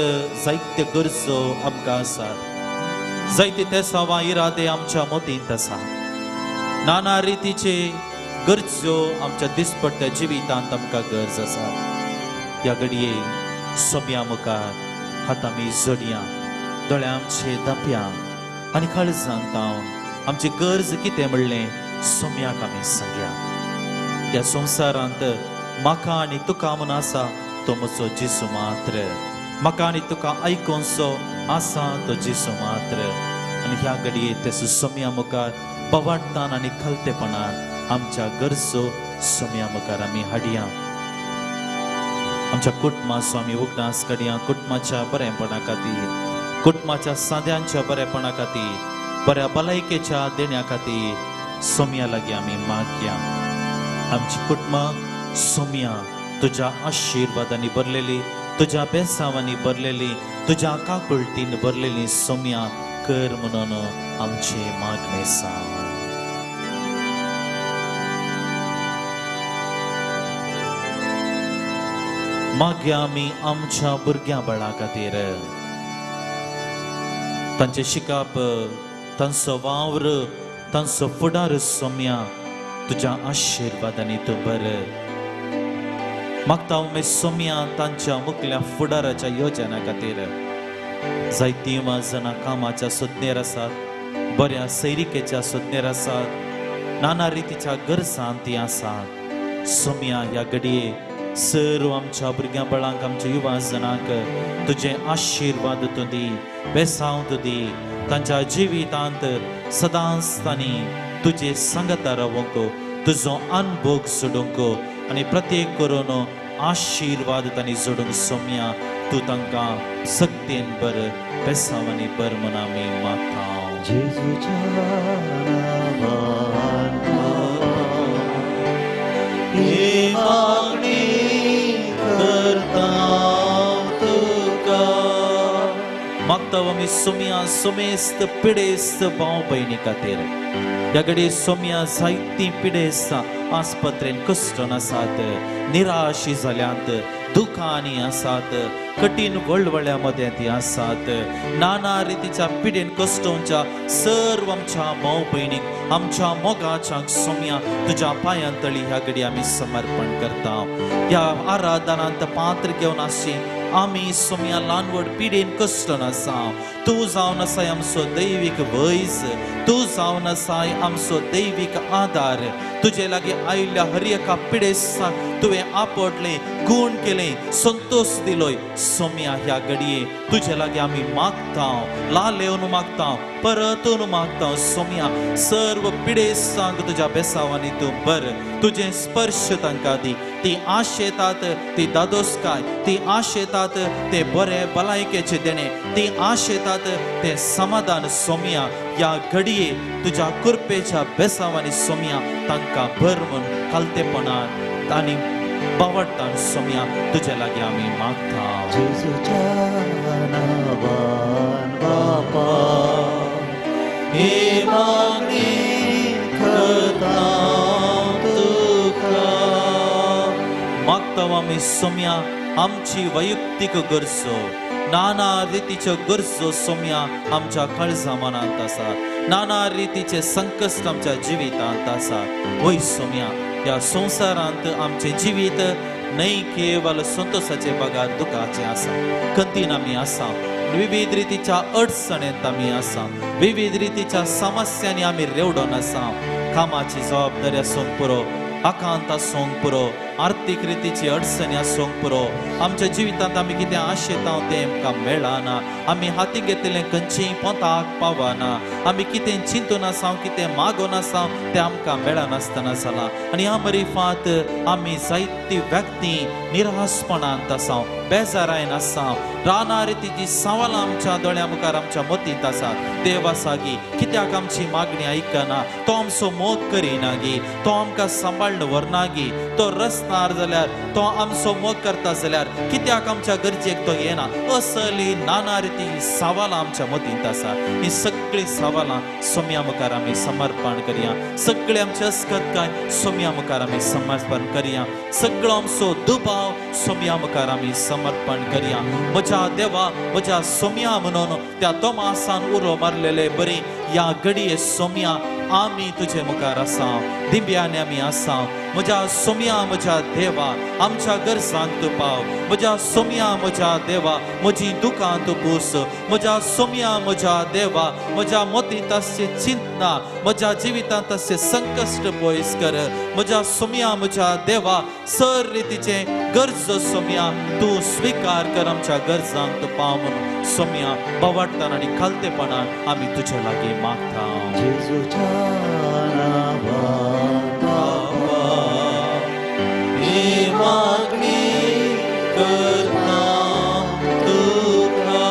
जायते गरजो आमकां आसात, जायते तेसावां इरादे आमच्या मतींत आसा, नाना रितीचे गरजो आमच्या दिसपट्ट्या जिवितांत आमकां गरज आसा. ह्या घडये सोम्या मुखार हात आमी जोडया, दोळे आमचे धांपया आनी काळजांत आमची गरज कितें म्हणलें सोम्याक आमी सांगया. ह्या संवसारांत म्हाका आनी तुका म्हूण आसा तो म्हजो जेजू मात्र, म्हाका आनी तुका आयकोनसो आसा तो जेजू मात्र. आनी ह्या घडये ते सोम्या मुखार पवाडटान आनी खलतेपणान आमच्या गरजो सोम्या मुखार आमी हाडया. आमच्या कुटुंबाचो आमी उगडास काडया, कुटुंबाच्या बरेपणा खातीर, कुटुंबाच्या साद्यांच्या बरेपणा खातीर, बऱ्या भलायकेच्या देण्या खातीर सोम्या लागीं आमी मागया. आमची कुटुंबां सोम्या तुज्या आशिर्वादांनी भरलेली, तुज्या बेसावांनी भरलेली, तुज्या काकुळटीन भरलेली सोम्या कर म्हणून आमची मागणें सांग. मागया आमी आमच्या भुरग्यां बाळां खातीर, तांचें शिकप, तांचो वावर, तांचो फुडार सोम्या तुज्या आशिर्वादांनी तूं बर. मागता आमी सोम्या तांच्या मुखल्या फुडाराच्या योजना खातीर. जायतीं जाणां कामाच्या सोदनेर आसात, बऱ्या सैरिकेच्या सोदनेर आसात, नाना रितीच्या गरजांत ती आसात. सोम्या ह्या घडये सर्व आमच्या भुरग्यां बाळांक, आमच्या युवा जणांक तुजें आशिर्वाद तूं दी, बेसांव तूं दी. तांच्या जिवितांत सदांच तांणी तुजे सांगता रावंक, तुजो अनभोग सोडूंक आनी प्रत्येक करून आशिर्वाद तांणी जोडूंक सोम्या तूं तांकां सक्तेन बर, बेसावांनी बर म्हूण आमी मागता. जेजूच्या नांवान ही मागणी करता तुका. मागता आमी सोम्या सोमेस्त पिडेस्त भाव भयणी खातीर. ह्या घडये सोम्या जायतीं पिडेस्त आस्पत्रेन कश्टन आसात, निराशी जाल्यात, दुखांनी आसात, कठीण वळवळ्या मदें ती आसात. नाना रितीच्या पिडेन कश्टोंच्या सर्व आमच्या भाव भयणीक, आमच्या मोगाच्या सोम्या तुज्या पांयां तळी ह्या घडये आमी समर्पण करता. ह्या आराधनांत पात्र घेवन आसची आमी सोम्या ल्हान व्हड पिडेन कश्टन आसा. तूं जावन आसाय आमचो दैवीक वैज, तूं जावन आसाय आमचो दैवीक आदार. तुजे लागीं आयिल्ल्या हर एका पिडेस्ताक तुवें आपडलें, गूण केलें, संतोश दिलोय. सोम्या ह्या घडये तुजे लागीं आमी मागता, लालेवन मागता, परतून मागता. सोम्या सर्व पिडेस्तांक तुज्या बेसावांनी तूं बर, तुजें स्पर्श तांकां दी. ती आशेतात ती दादोसकाय, ती आशेतात ते बरे भलायकेचे देणे, ती आशेतात ते समाधान. सोम्या ह्या घडये तुज्या कृपेच्या बेसावांनी सोम्या तांकां भर म्हूण खालतेपणान आनी बावडटान सोम्या तुज्या लागीं आमी मागता. जेजूच्या नांवान बापा ही मागणी करता तुका. मागता आमी सोम्या आमची वैयक्तीक गरजो, नाना रितीच्यो गरजो सोम्या आमच्या काळजा मनांत आसा, नाना रितीचे संकश्ट आमच्या जिवितांत आसा. वय सोम्या ह्या संवसारांत आमचें जिवीत न्हय केवल संतोषाचे बगार दुखाचें आसा, कंतीन आमी आसा, विविध रितीच्या अडचणेंत आमी आसा, विविध रितीच्या समस्यांनी आमी रेवडोन आसा. कामाची जबाबदारी आसूंक पुरो, आकांत आसूंक पुरो, आर्थीक रितीची अडचणी आसूंक पुरो, आमच्या जिवितांत आमी कितें आशेता तें आमकां मेळना, आमी हाती घेतिल्लें खंयचीय पोंताक पावना, आमी कितें चिंतून आसा कितें मागून आसा तें आमकां मेळनासतना जालां. आनी ह्या मरिफात आमी जायती व्यक्ती निराशपणांत आसा, बेजारायन आसा, राना रितीची सवालां आमच्या दोळ्या मुखार आमच्या मतींत आसात. देव आसा गी कित्याक आमची मागणी आयकना, तो आमचो मोग करिना गी, तो आमकां सांबाळ्ळ व्हरना गी, तो रस्तार जाल्यार तो आमचो मोग करता जाल्यार कित्याक आमच्या गरजेक तो येना, असली नाना रिती सवालां आमच्या मतींत आसा. ही सगळीं सवालां सोम्या मुखार आमी समर्पण करया, सगळे आमचे अस्कतकाय सोम्या मुखार आमी समर्पण करया, सगळो आमचो दुबाव सोम्या मुखार आमी समर्पण करया. म्हज्या देवा म्हज्या सोम्या म्हणून त्या तोमासान उलो मारलेले बरी ह्या घडये सोम्या आमी तुजे मुखार आसा, दिंब्यानी आमी आसा. म्हज्या सोम्या म्हज्या देवा आमच्या गरजांक तूं पाव, म्हज्या सोम्या म्हज्या देवा म्हजी दुकां तूं पूस, म्हज्या सोम्या म्हज्या देवा म्हज्या मतींत आसचे चिंतना म्हज्या जिवितांत आसचे संकश्ट पयस कर, म्हज्या सोम्या म्हज्या देवा सर रितीचे गरजो सोम्या तूं स्विकार कर, आमच्या गरजांक तूं पाव म्हणून सोम्या बवाडटान आनी खालतेपणान आमी तुजे लागीं मागता. जेजूच्या नांवान बाबा ही मागणी करता तुका.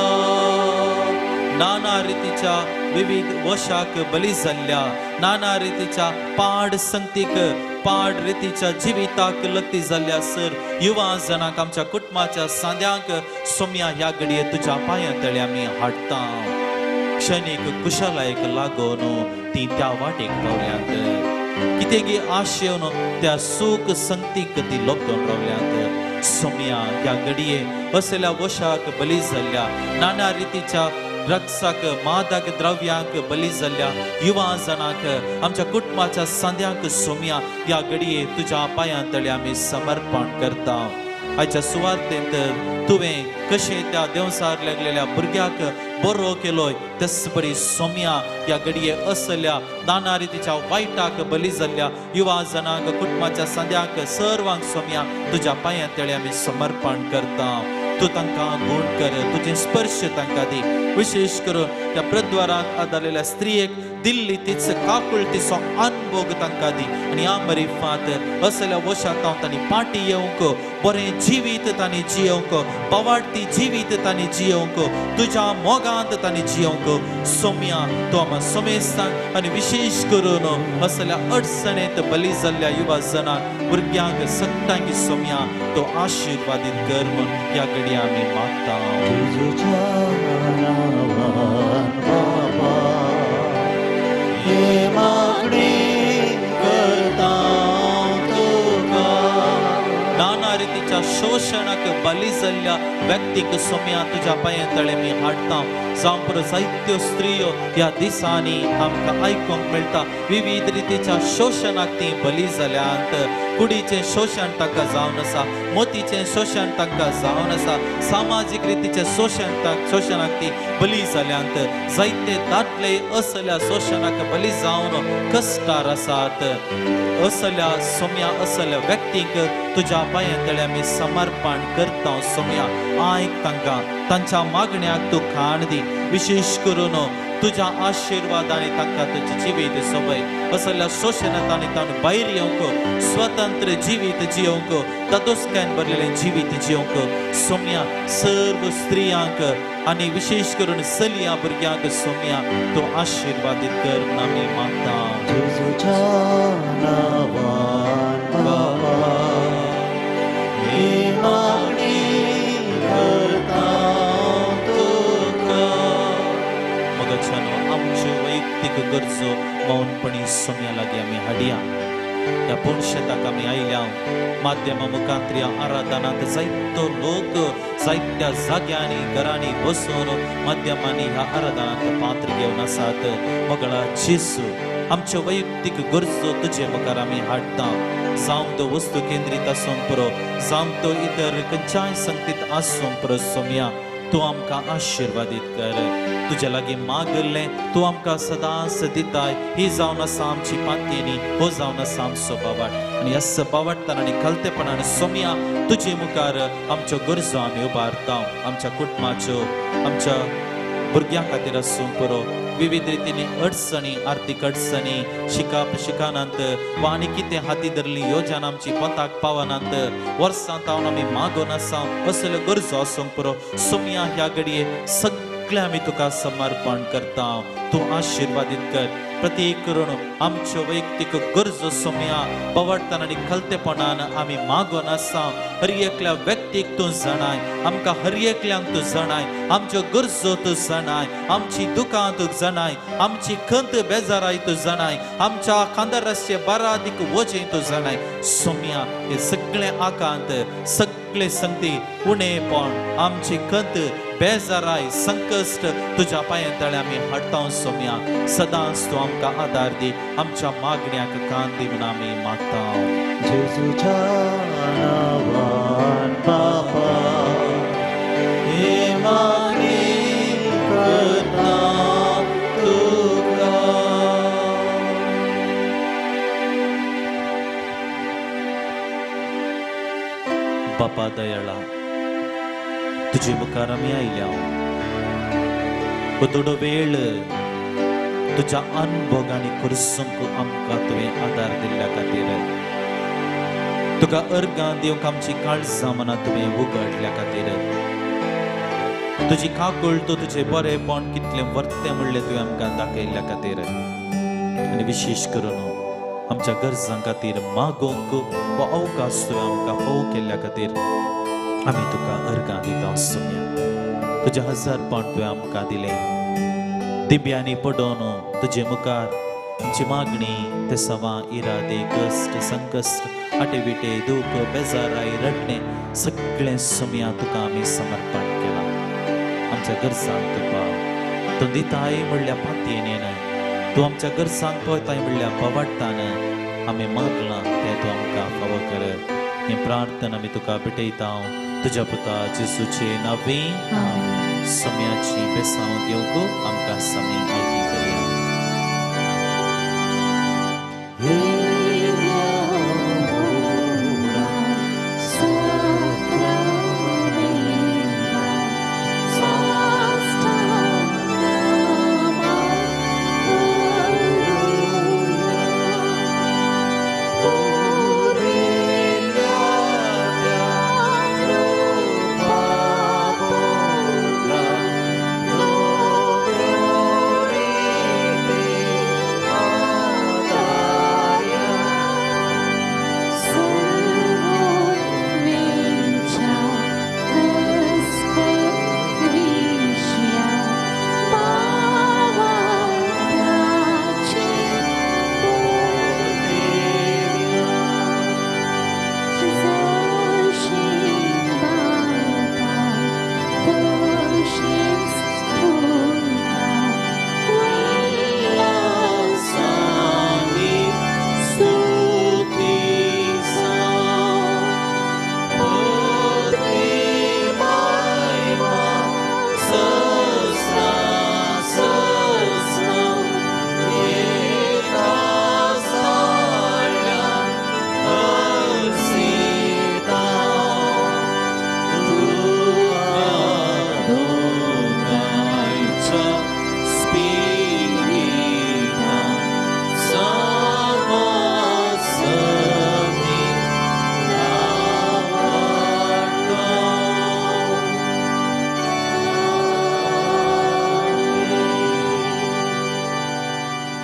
नाना रितीच्या विविध वशाक बली जाल्ल्या, नाना रितीच्या पाड संगतीक पाड रितीच्या जिविताक लत्ती जाल्ल्या सर युवा जणांक आमच्या कुटुंबाच्या सांद्यांक सोम्या ह्या घडये तुज्या पांयां तळे आमी हाडटा. क्षणीक कुशलायक लागून ती त्या वाटेक पावल्यांत, कितें आशेवन त्या सूख संगतीक ती लोकून रावल्यांत. सोम्या ह्या घडये असल्या वशाक बली जाल्ल्या, नाना रितीच्या ड्रग्साक मादक द्रव्यांक बली जाल्ल्या युवा जणांक आमच्या कुटुंबाच्या सांद्यांक सोम्या ह्या घडये तुज्या पांयां तळे आमी समर्पण करता. आयच्या सुवार्तेंत तुवें कशें त्या देंवसार लागलेल्या भुरग्याक बरो केलोय तेच बरी सोम्या ह्या घडये असल्या नाना रितीच्या वायटाक बली जाल्ल्या युवा जणांक कुटुंबाच्या सांद्यांक सर्वांक सोम्या तुज्या पांयां तळे आमी समर्पण करता. तूं तांकां गुण कर, तुजें स्पर्श तांकां दी. विशेष करून त्या प्रद्वाराक आदारलेल्या स्त्रियेक दिल्ली तीच काकुळतीचो अनभोग तांकां दी आनी ह्या मरिफात असल्या वशांत तांणी पाटी येवंक, बरें जिवीत तांणी जियोवंक, पवाडती जिवीत तांणी जियोवंक, तुज्या मोगांत तांणी जियोवंक सोम्या तूं आमकां सोमेस्तांक आनी विशेष करून असल्या अडचणेंत बली जाल्ल्या युवा जणांक भुरग्यांक सगळ्यांक सोम्या तो आशिर्वादीत कर म्हूण ह्या घडये आमी मागता. जेजूच्या नांवान बाबा ही मागणी करता तुका. नाना रितीच्या शोशणाक बली जाल्ल्या व्यक्तीक सोम्या तुज्या पांयां तळे मी हाडटा. जावं पुरो जायत्यो स्त्रियो ह्या दिसांनी आमकां आयकूंक मेळटा विविध रितीच्या शोशणाक ती बली जाल्यांत. कुडीचें शोशण तांकां जावन आसा, मोतीचें शोशण तांकां जावन आसा, सामाजीक रितीचें शोशणाक ती बली जाल्यांत. जायते दादले असल्या शोशणाक बली जावन कश्टार आसात. असल्या सोम्या असल्या व्यक्तींक तुज्या पांयां तळे आमी समर्पण करता. सोम्या आयक तांकां, तांच्या मागण्याक तूं खाण दी. विशेष करून तुज्या आशिर्वादांनी तांकां तुजें जिवीत सोबय, असल्या शोशणांत तांणी भायर येवंक, स्वतंत्र जिवीत जियोवंक, तदोस्कायन भरलेलें जिवीत जियोवंक सोम्या सर्व स्त्रियांक आनी विशेष करून चलयां भुरग्यांक सोम्या तूं आशिर्वादीत कर म्हूण आमी मागता. जेजूच्या नांवान बाबा ही मागणी करता तुका. मगच्यानो आमच्यो वैयक्तीक गरजो मौनपणी सोम्या लागीं आमी हाडया. ह्या पुणशेताक आमी आयल्या माध्यमा मुखांतल्या आराधनांत जायतो लोक जायत्या जाग्यांनी घरांनी बसून माध्यमांनी ह्या आराधनांत पात्र घेवन आसात. मगळा जेजू आमच्यो वैयक्तीक गरजो तुजे मुखार आमी हाडटा. जावं तो वस्तू केंद्रीत आसूंक पुरो, जावं तो इतर खंयच्याय संगतीत आसूंक पुरो, सोम्या तूं आमकां आशिर्वादीत कर. तुज्या लागीं मागल्लें तूं आमकां सदांच दिताय. ही जावन आसा आमची पातयेनी, हो जावन आसा आमचो बावाट. आनी ह्या सबावाटतान आनी खालतेपणान सोमया तुजे मुखार आमच्यो गरजो आमी उबारता. आमच्या कुटुंबाच्यो, आमच्या भुरग्यां खातीर आसूं पुरो, विविध रितीनी अडचणी, आर्थीक अडचणी, शिकप शिकनात वा आनी कितें हाती धरली योजना आमची पंथाक पावनात, वर्सां तावन आमी मागून आसा, असल्यो गरजो आसूंक पुरो. सोमया ह्या घडये सगळें आमी तुका समर्पण करता. तूं आशिर्वादीत कर. प्रत्येक करून आमच्यो वैयक्तीक गरजो सोमया बवडताना आनी खलतेपणान आमी मागून आसा. हर एकल्या व्यक्तीक तूं जाणाय, आमकां हर एकल्यांक तूं जाणाय, आमच्यो गरजो तूं जाणाय, आमची दुकां तूं जाणाय, आमची खंत बेजाराय तूं जाणाय, आमच्या खांदार बारादीक वजें तूं जाणाय. सोमया हे सगळे आकांत, सगळे संगती, उणेपण, आमची खंत बेजाराय, संकश्ट तुज्या पांयां तळे आमी हाडटा. सोमया सदांच तूं आमकां आदार दी, आमच्या मागण्याक कान दी म्हूण आमी मागता. जेजूच्या नांवान बापा हे मागणी करता तुका. बापा दयाळा, तुजे मुखार आमी आयल्या. हो थोडो वेळ तुज्या अनभोग आनी करसूंक आमकां तुवें आदार दिल्ल्या खातीर, तुका अर्गां दिवंक आमची काळजां मनां तुवें उगडल्या खातीर, तुजी काकूळ तूं तुजें बरेंपण कितलें वर्तें म्हणलें तुवें आमकां दाखयल्ल्या खातीर, आनी विशेश करून आमच्या गरजां खातीर मागोवंक हो अवकाश तुवें आमकां फावो केल्ल्या खातीर आमी तुका अर्गां दिता. सोमया तुजें हजारपण तुवें आमकां दिलें. दिब्यांनी पडोवन तुजे मुखार आमची मागणी, ते सवां, इरादे, कश्ट, संकश्ट, आटेविटे, दूख, बेजाराय, रडणें सगळें सोमया तुका आमी समर्पण केलां. आमच्या गरजांक तूं पाव, तूं दिताय म्हणल्या पातयेन, तूं आमच्या गरजांक पळयताय म्हणल्या पवाडटान आमी मागलां तें तूं आमकां फावो कर. ही प्रार्थना आमी तुका भेटयता तुज्या पुता जेजूचे नांवे. सोम्याची बेसांव दिवंक आमकां समी आयती करया.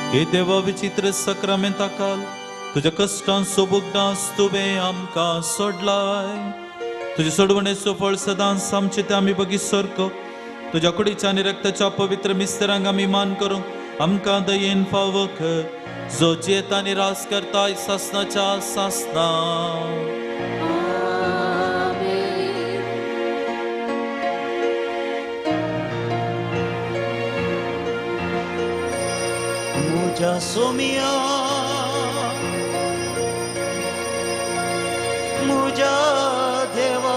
हे देवा विचित्र सक्रामेंता काल तुज्या कश्टांचो भुगदांस तुवें आमकां सोडलाय. तुजे सोडवणेचो फळ सदांच आमचे ते आमी बगी सारको तुज्या कुडीच्या आनी रक्ताच्या पवित्र मिस्तरांक आमी मान करूंक आमकां दयेन फावो कर, जो जियेता आनी राज करताय सासनाच्या सासना. मुझा सोमिया मुझा देवा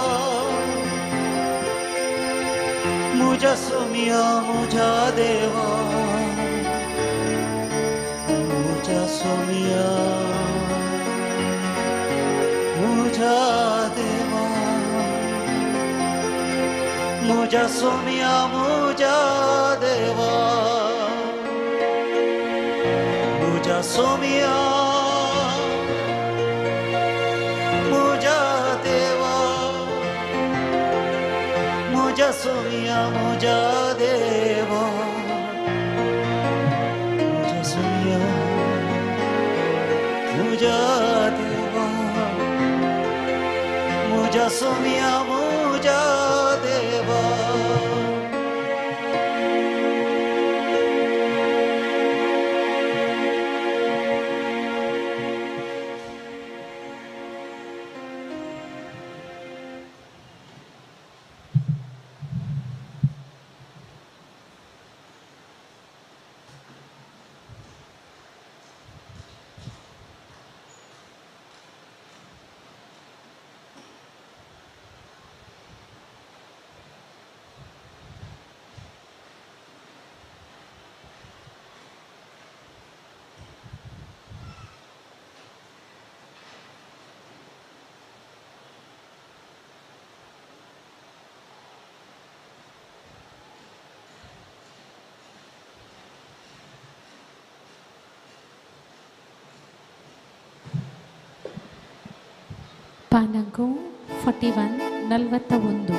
मुझ्या सोम्या मुझ्या देवा, मुझ्या सोम्या मुझ्या देवा, मुझ्या सोम्या मुझ्या देवा, मुझ्या सोम्या मुझ्या देवा, मुझ्या सोम्या मुझ्या देवा, मुझ्या सोम्या मुझ्या देवा, मुझ्या सोम्या मुझ्या देवा. ಪಾನಂಕು 41 41.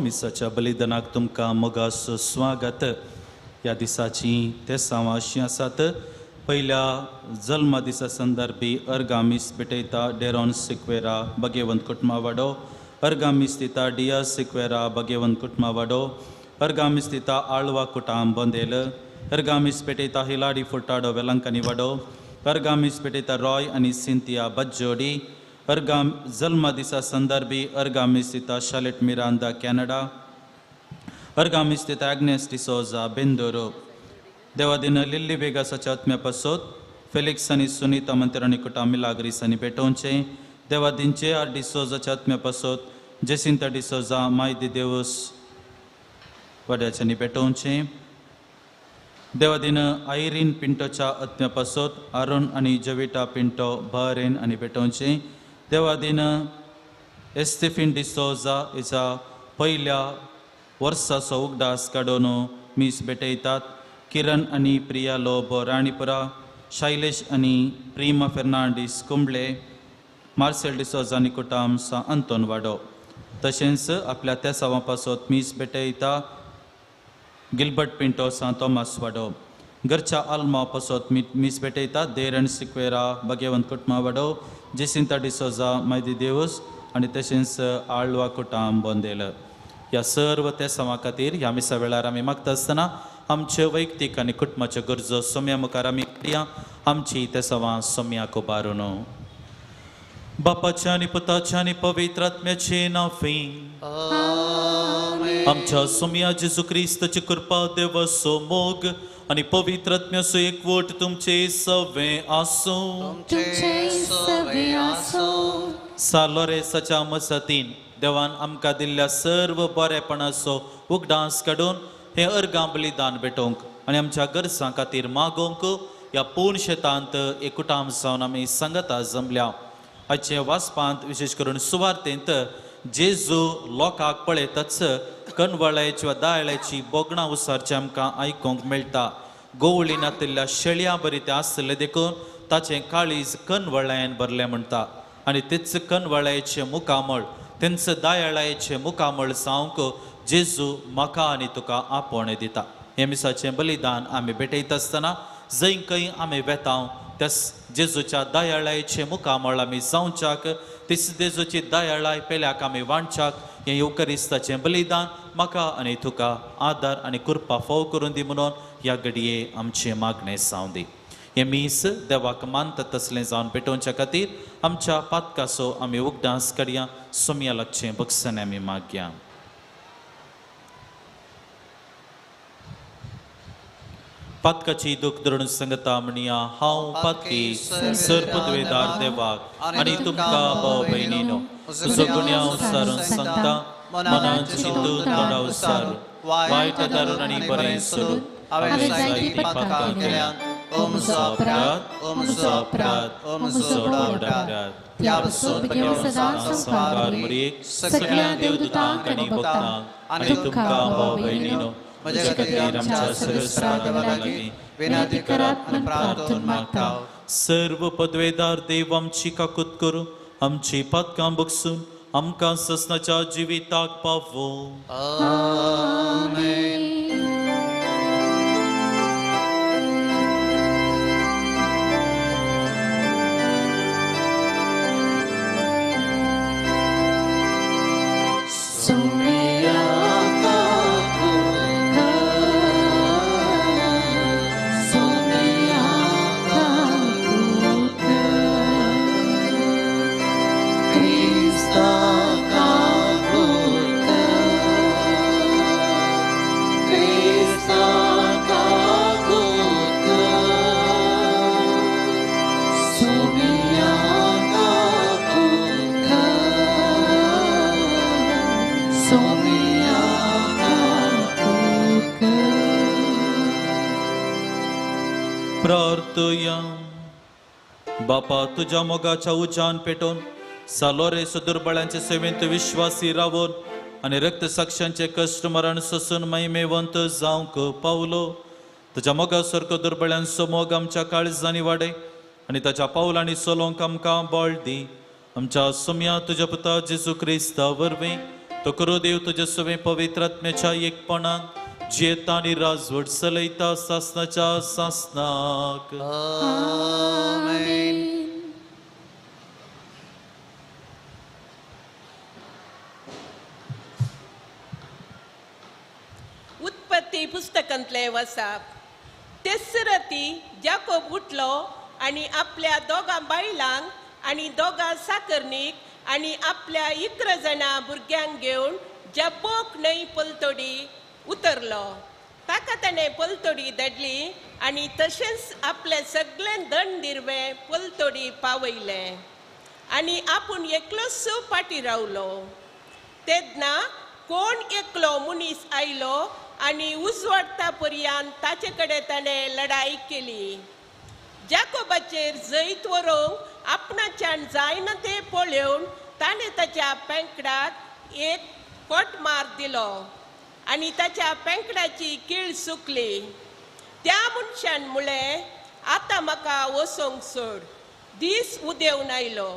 मिसाच्या बलिदानाक तुमकां मोगास स्वागत. ह्या दिसाची तेसांव अशीं आसात. पयल्या जल्मा दिसा संदर्भी अर्गा मीस भेटयता डेरॉन सिक्वेरा बगेवंत कुटुंबावाडो, अर्गा मीस दिता डिया सिक्वेरा बगेवंत कुटुंबावाडो, अर्गा मीस दिता आळवा कुटाम बंदेल, अर्गा मीस भेटयता हिलाडी फुटाडो वेलंकनी वाडो, अर्गा मीस भेटयता रॉय आनी सिंतिया बज्जोडी, अर्गा जल्मा दिसा संदर्भी अर्गा मीस दिता शालेट मिरांदा कॅनडा, अर्गा मीस दिता आग्नेस डिसोजा बेंदोरो. देवादीन लिल्ली वेगासाच्या आत्म्या पासत फेलिक्स आनी सुनीता मंत्र्यांनी कुटा मिलाग्रीस आनी भेटोवचें. देवादीन जे आर डिसोजाच्या आत्म्या पासत जेसिंता डिसोजा मायदी देवस वाड्याच्यांनी भेटोवचें. देवादीन आयरीन पिंटोच्या आत्म्या पासत आरोन आनी जविटा पिंटो बहरेन आनी भेटोवचें. देवादीन एस्तेफिन डिसोजा हेच्या पयल्या वर्साचो उगडास काडून मीस भेटयतात. किरण आनी प्रिया लोबो राणीपुरा, शैलेश आनी प्रिमा फेर्नांडीस कुंबळे, मार्सेल डिसोजा आनी कुटाम सा अंतोन वाडो. तशेंच आपल्या तेसांवा पासत मीस भेटयता गिलबर्ट पिंटो सा तोमास वाडो. घरच्या आल्मा पासत मीस भेटयता देरण सिक्वेरा बगेवंत कुटुंबा वाडो, जेसिंता डिसोजा मायदी देवस आनी तशेंच आळवा कुटाम बोंदेल. ह्या सर्व तेसांवा खातीर ह्या मिसा वेळार आमी मागता आसतना आमच्यो वैयक्तीक आनी कुटुंबाच्यो गरजो सोम्या मुखार आमी हाडया. आमची तेसांवां सोम्याक उबारून बापाच्या आनी पुताच्या आनी पवित्र आत्म्याचे नांवी आमच्या सोम्या जेजू क्रिस्ताची कृपा, देवाचो मोग आनी पवित्र आत्म्याचो एकवट तुमचे सवे आसूं. तुमचे सवे आसूं. सा लोरेसाच्या मजतीन देवान आमकां दिल्ल्या सर्व बरेपणाचो उगडास काडून हें अर्गां बलिदान भेटोवंक आनी आमच्या गरजां खातीर मागोवंक ह्या पूर्ण शेतांत एकूटाम जावन आमी सांगता जमल्या. आजचे वाचपांत विशेश करून सुवार्तेंत जेजू लोकांक पळयतच कनवळ्याची वा दायळ्याची बोगणां उसारचें आमकां आयकूंक मेळटा. गोवळी नातिल्ल्या शेळयां बरी तें आसलें देखून ताचें काळीज कनवळ्यान भरलें म्हणटा आनी तेच कनवळ्याचें मुखामळ तेंच दायळायचें मुखामळ जावंक जेजू म्हाका आनी तुका आपोवणें दिता. हें मिसाचें बलिदान आमी भेटयता आसतना जंय खंय आमी वेता त्या जेजूच्या दयाळायचें मुखामळ आमी जावच्याक तीच जेजूची दयाळाय पेल्याक आमी वांटच्याक हें येवकरिस्ताचें बलिदान म्हाका आनी तुका आदार आनी कृपा फोव करून दी म्हणून ह्या घडये आमचें मागणें जावं दी. हें मीस देवाक मानता तसलें जावन पेटोवच्या खातीर आमच्या पातकाचो आमी उगडास करया. सोमया लागचें बक्षाने आमी मागया. पातकाची दुख धरून सांगता म्हणया, हांव पातकी सर पदवेदार देवाक आनी तुमकां भाव भयणीनो तुजो गुन्यांव सारून सांगता मनान चिंतून तोंडा उसारून वायट दारून आनी बरें सोडून हांवें जायतीं पातकां केल्यांत. ओ म्हजो अपराध, ओ म्हजो अपराध, ओ म्हजो व्हड अपराध. त्या पासून संवसार मरयेक सगळ्या देवदूतांक आनी भक्तांक आनी तुमकां भाव भयणीनो म्हज्या खातीर आमच्या सर्वेस्परा देवा लागीं विनंती करात आनी प्रार्थना मागता. सर्व पदवेदार देव आमची काकूत करूं, आमची पातकां बगसून आमकां ससनाच्या जिविताक पावो. आमेन. प्रार्थया. बापा तुझ्या मोगाच्या उज्यान पेटोवन सालोरेस दुर्बळांचे सेवेंत विश्वासी रावून आनी रक्तसाक्षांचे कश्ट मरण सोसून महिमेवंत जावंक पावलो. तुज्या मोगा सारको दुर्बळ्यांचो मोग आमच्या काळजांनी वाडय आनी ताच्या पावलांनी चलोवंक आमकां बळ दी. आमच्या सोम्या तुज्या पुता जेजू क्रिस्ता वरवीं तो करो देव तुज्या सवें पवित्र आत्म्याच्या एकपणान जियेता आनी राजवट चलयता सासनाच्या सासनाक. आमेन. उत्पत्ती पुस्तकांतले वसाप. तेच राती जाकोब उठलो आनी आपल्या दोगां बायलांक आनी दोगां साकरणीक आनी आपल्या 11 जाणां भुरग्यांक घेवन जब्बोक न्हंय पलतडी उतरलो. ताका ताणें पलतडी धाडली आनी तशेंच आपलें सगळें दंड दिरवें पलतडी पावयलें आनी आपूण एकलोच फाटीं रावलो. तेन्ना कोण एकलो मनीस आयलो आनी उजवाडटा पर्यंत ताचे कडेन ताणें लढाई केली. जाकोबाचेर जैत व्हरूंक आपणाच्यान जायना तें पळोवन ताणें ताच्या पेंकडाक एक कोट मार दिलो आनी ताच्या पेंकडाची कीळ सुकली. त्या मनशान म्हळें, आतां म्हाका वचोंक सोड, दीस उदेवन आयलो.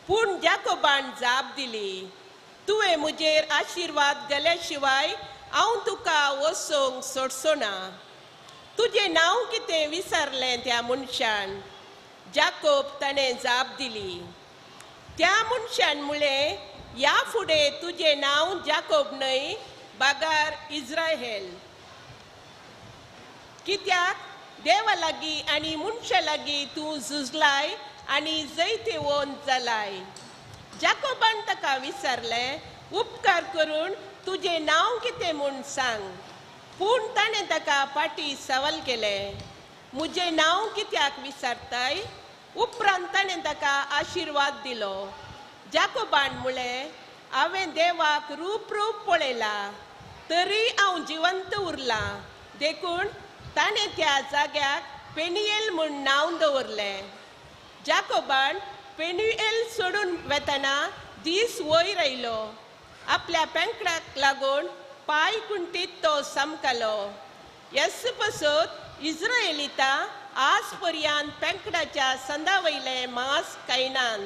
पूण जाकोबान जाप दिली, तुवें म्हजेर आशिर्वाद गेल्या शिवाय हांव तुका वचोंक सोडचो ना. तुजें नांव कितें विसरलें त्या मनशान. जाकोब ताणें जाप दिली. त्या मनशान म्हळें, ह्या फुडें तुजें नांव जाकोब न्हय बागार इज्रायल, कित्याक देवा लागीं आनी मनशा लागीं तूं झुजलाय आनी जैतिवंत जालाय. जाकोबान ताका विचारलें, उपकार करून तुजें नांव कितें म्हूण सांग. पूण ताणें ताका फाटी सवाल केलें, म्हजें नांव कित्याक विचारताय? उपरांत ताणें ताका आशिर्वाद दिलो. जाकोबान म्हळें, हांवें देवाक रूप रूप पळयला तरी हांव जिवंत उरलां. देखून ताणें त्या जाग्याक पेनियल म्हूण नांव दवरलें. जाकोबान पेनियल सोडून वेतना दीस वयर आयलो. आपल्या पेंकडाक लागून पांय कुंटीत तो सामकालो. येस पसत इस्रायलिता आज पर्यंत पेंकडाच्या संदा वयलें मांस खायनात,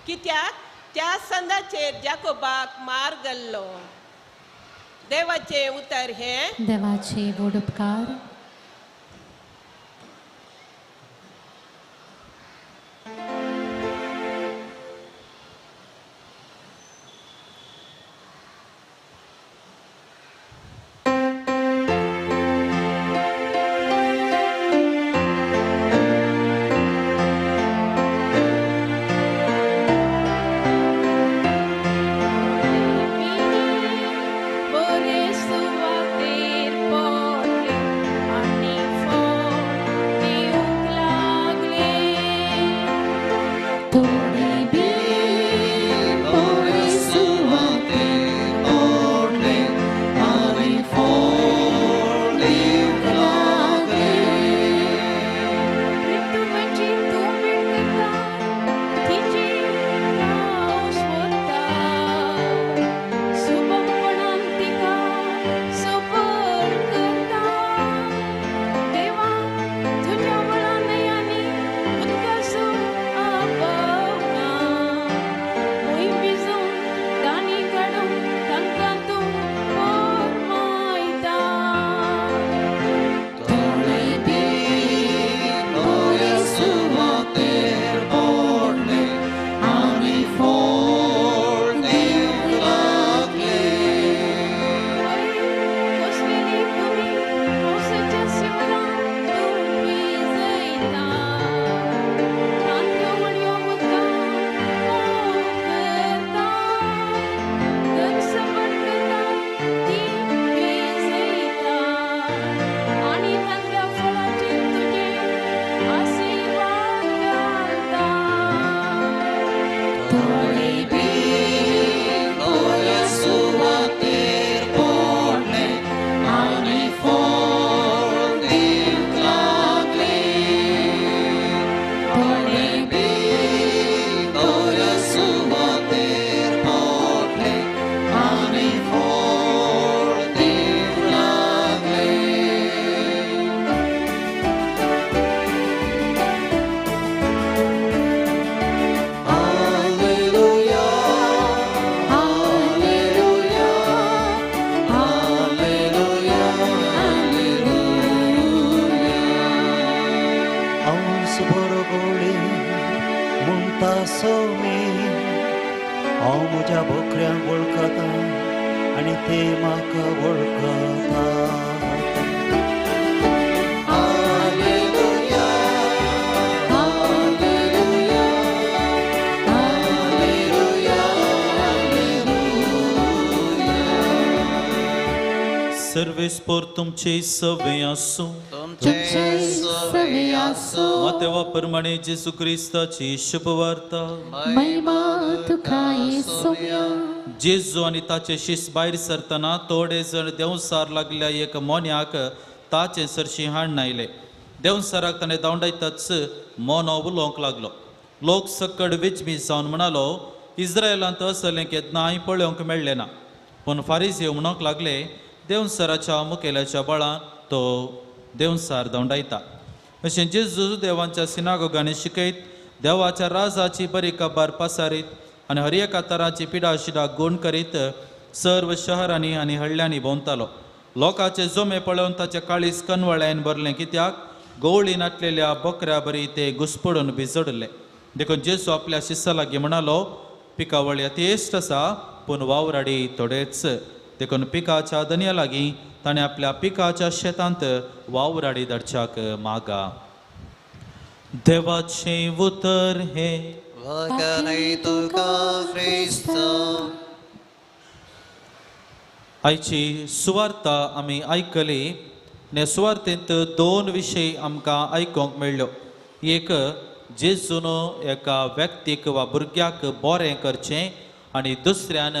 कित्याक त्या संदाचेर जाकोबाक मार घाल्लो. देवाचें उतर हें. देवाचे व्हड उपकार. सर्वेस्पोर तुमचे सवे आसूं. तुमचे आसूं. मातेवा प्रमाणे जेजू क्रिस्ताची शुभवार्ता. महिमा तुका येसुया. जेजू आनी ताचे शिस भायर सरतना थोडे जण देंवसार लागल्या एक मोन्याक ताचे सरशी हाडून आयले. देंवसाराक ताणें धांवडायताच मोनो उलोवंक लागलो. लोक सकड विजमी जावन म्हणालो, इस्रायलांत असलें केन्नाय पळोवंक मेळ्ळें ना. पूण फारीज म्हणूंक लागले, देंवसाराच्या मुखेल्याच्या बळान तो देंवसार धांवडायता. अशें जेजू देवांच्या सिनागोगांनी शिकयत, देवाच्या राजाची बरी खबर पसारीत आनी हर एका तराची पिडा शिडा गुण करीत सर्व शहरांनी आनी हळ्यांनी भोंवतालो. लोकांचे जोमे पळोवन ताचे काळीज कनवळ्यान भरलें, कित्याक गोवळी नाटलेल्या बकऱ्या बरी ते घुसपडून भिजडले. देखून जेजू आपल्या शिस्सा लागीं म्हणालो, पिकावळ यथेश्ट आसा पूण वावराडी थोडेच. देखून पिकाच्या दनया लागीं ताणें आपल्या पिकाच्या शेतांत वावराडी धाडच्याक मागा. देवाचें उतर हें. आयची सुवार्ता आमी आयकली आनी सुवार्तेंत दोन विशय आमकां आयकूंक मेळ्ळ्यो. एक, जेजून एका व्यक्तीक वा भुरग्याक बरें करचें आनी दुसऱ्यान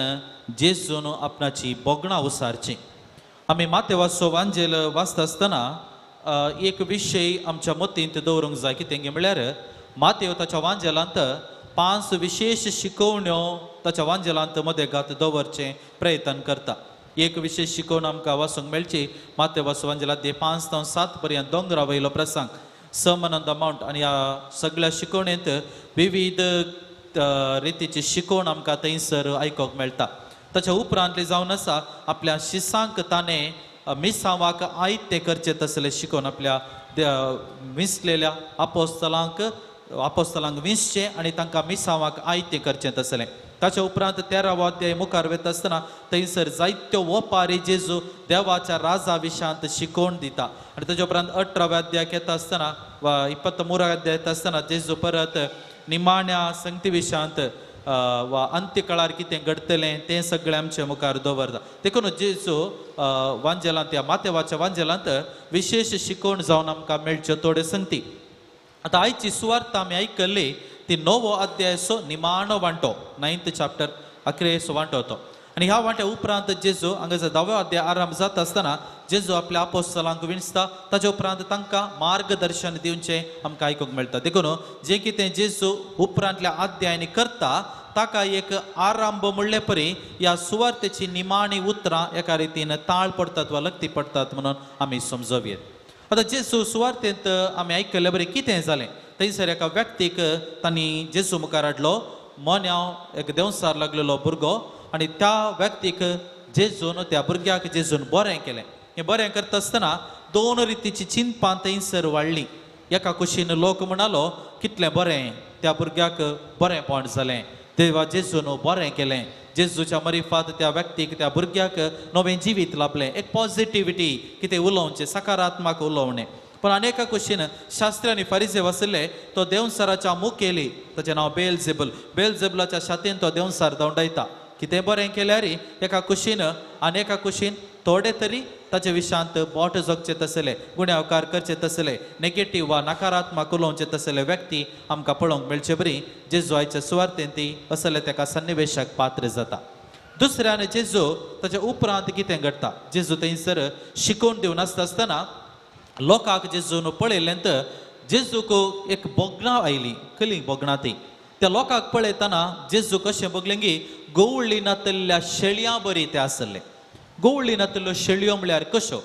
जेजून आपणाची भोगणां उसारचीं. आमी मातेवाचो वांजेल वाचता आसतना एक विशय आमच्या मतींत दवरूंक जाय. कितें म्हळ्यार मातेव ताच्या वांजेलांत 5 विशेश शिकोवण्यो ताच्या वांजेलांत मदेगात दवरचें प्रयत्न करता. एक विशेश शिकोवण आमकां वाचूंक मेळची मातेवाचो वांजेलांत 5 ते 7 पर्यंत दोंगरा वयलो प्रसंग, सर्मन ऑन the mount. आनी ह्या सगळ्या शिकवणेंत विविध रितीची शिकवण आमकां थंयसर आयकूंक मेळटा. ताच्या उपरांतली जावन आसा आपल्या शिसांक ताणें मिसांवाक आयतें करचें तसलें शिकोवन आपल्या विंचलेल्या आपोस्तलांक विंचचें आनी तांकां मिसांवाक आयतें करचें तसलें. ताच्या उपरांत 13वो अध्याय मुखार वता आसतना थंयसर जायत्यो ओपारी जेजू देवाच्या राजा विशांत शिकोवन दिता. आनी ताच्या उपरांत 18व्या अध्यायाक येता आसतना वा 23व्या अध्याय येता आसतना जेजू परत निमाण्या संगती विशांत वा अंत्यकाळार कितें घडटलें तें सगळें आमचे मुखार दवरता. देखून जेजू वांजेलांत ह्या मातेवाच्या वांजेलांत विशेश शिकोवण जावन आमकां मेळच्यो थोड्यो संगती. आतां आयची सुवार्ता आमी आयकल्ली ती 9वो अध्यायाचो निमाणो वांटो, 9th chapter अखेरेचो वांटो तो. आनी ह्या वांट्या उपरांत जेजू हांगासर 10व्यो अध्याय आरंभ जाता आसतना जेजू आपल्या आपोस्तलांक विणसता. ताच्या उपरांत तांकां मार्गदर्शन दिवचें आमकां आयकूंक मेळटा. देखून जें कितें जेजू उपरांतल्या अध्यायांनी करता ताका एक आरंभ म्हणले परी ह्या सुवार्तेची निमाणी उतरां एका रितीन ताळ पडटात वा लक्ती पडटात म्हणून आमी समजोवयेत. आतां जेजू सुवार्तेंत आमी आयकल्ले बरें कितें जालें, थंयसर एका व्यक्तीक तांणी जेजू मुखार हाडलो, मोन्याव एक देंवसार लागलेलो भुरगो, आनी त्या व्यक्तीक जेजून त्या भुरग्याक जेजून बरें केलें. हें बरें करता आसतना दोन रितीची चिंतपां थंयसर वाडली. एका कुशीन लोक म्हणालो कितलें बरें, त्या भुरग्याक बरेंपण जालें, देवा जेजून बरें केलें, जेजूच्या मरिफात त्या व्यक्तीक त्या भुरग्याक नवें जिवीत लाभलें, एक पॉजिटिविटी कितें उलोवचें, सकारात्मक उलोवणें. पूण अनेका कुशीन शास्त्री आनी फारिजे वसले तो देवसाराच्या मुखेली, ताचें नांव बेलजेबल, बेलजेबलाच्या शातीन तो देवसार धांवडायता. कितें बरें केल्यार एका कुशीन आनी एका कुशीन थोडे तरी ताचे विशांत बोट जगचे तसले, गुन्यांवकार करचे तसले, नेगेटीव वा नकारात्मक उलोवचे तसले व्यक्ती आमकां पळोवंक मेळचे बरी जेजू आयच्या सुवार्तेंत ती असले ताका सन्निवेशाक पात्र जाता. दुसऱ्यान जेजू ताच्या उपरांत कितें घडटा, जेजू थंयसर शिकोवन दिवन आसता आसतना लोकांक जेजून पळयलें तर जेजूक एक भोगणां आयली, कसली भोगणां ती, त्या लोकांक पळयतना जेजू कशें भोगलें की गवळी नातल्या शेळयां बरी ते आसले. गवळी नातल्यो शेळयो म्हळ्यार कश्यो,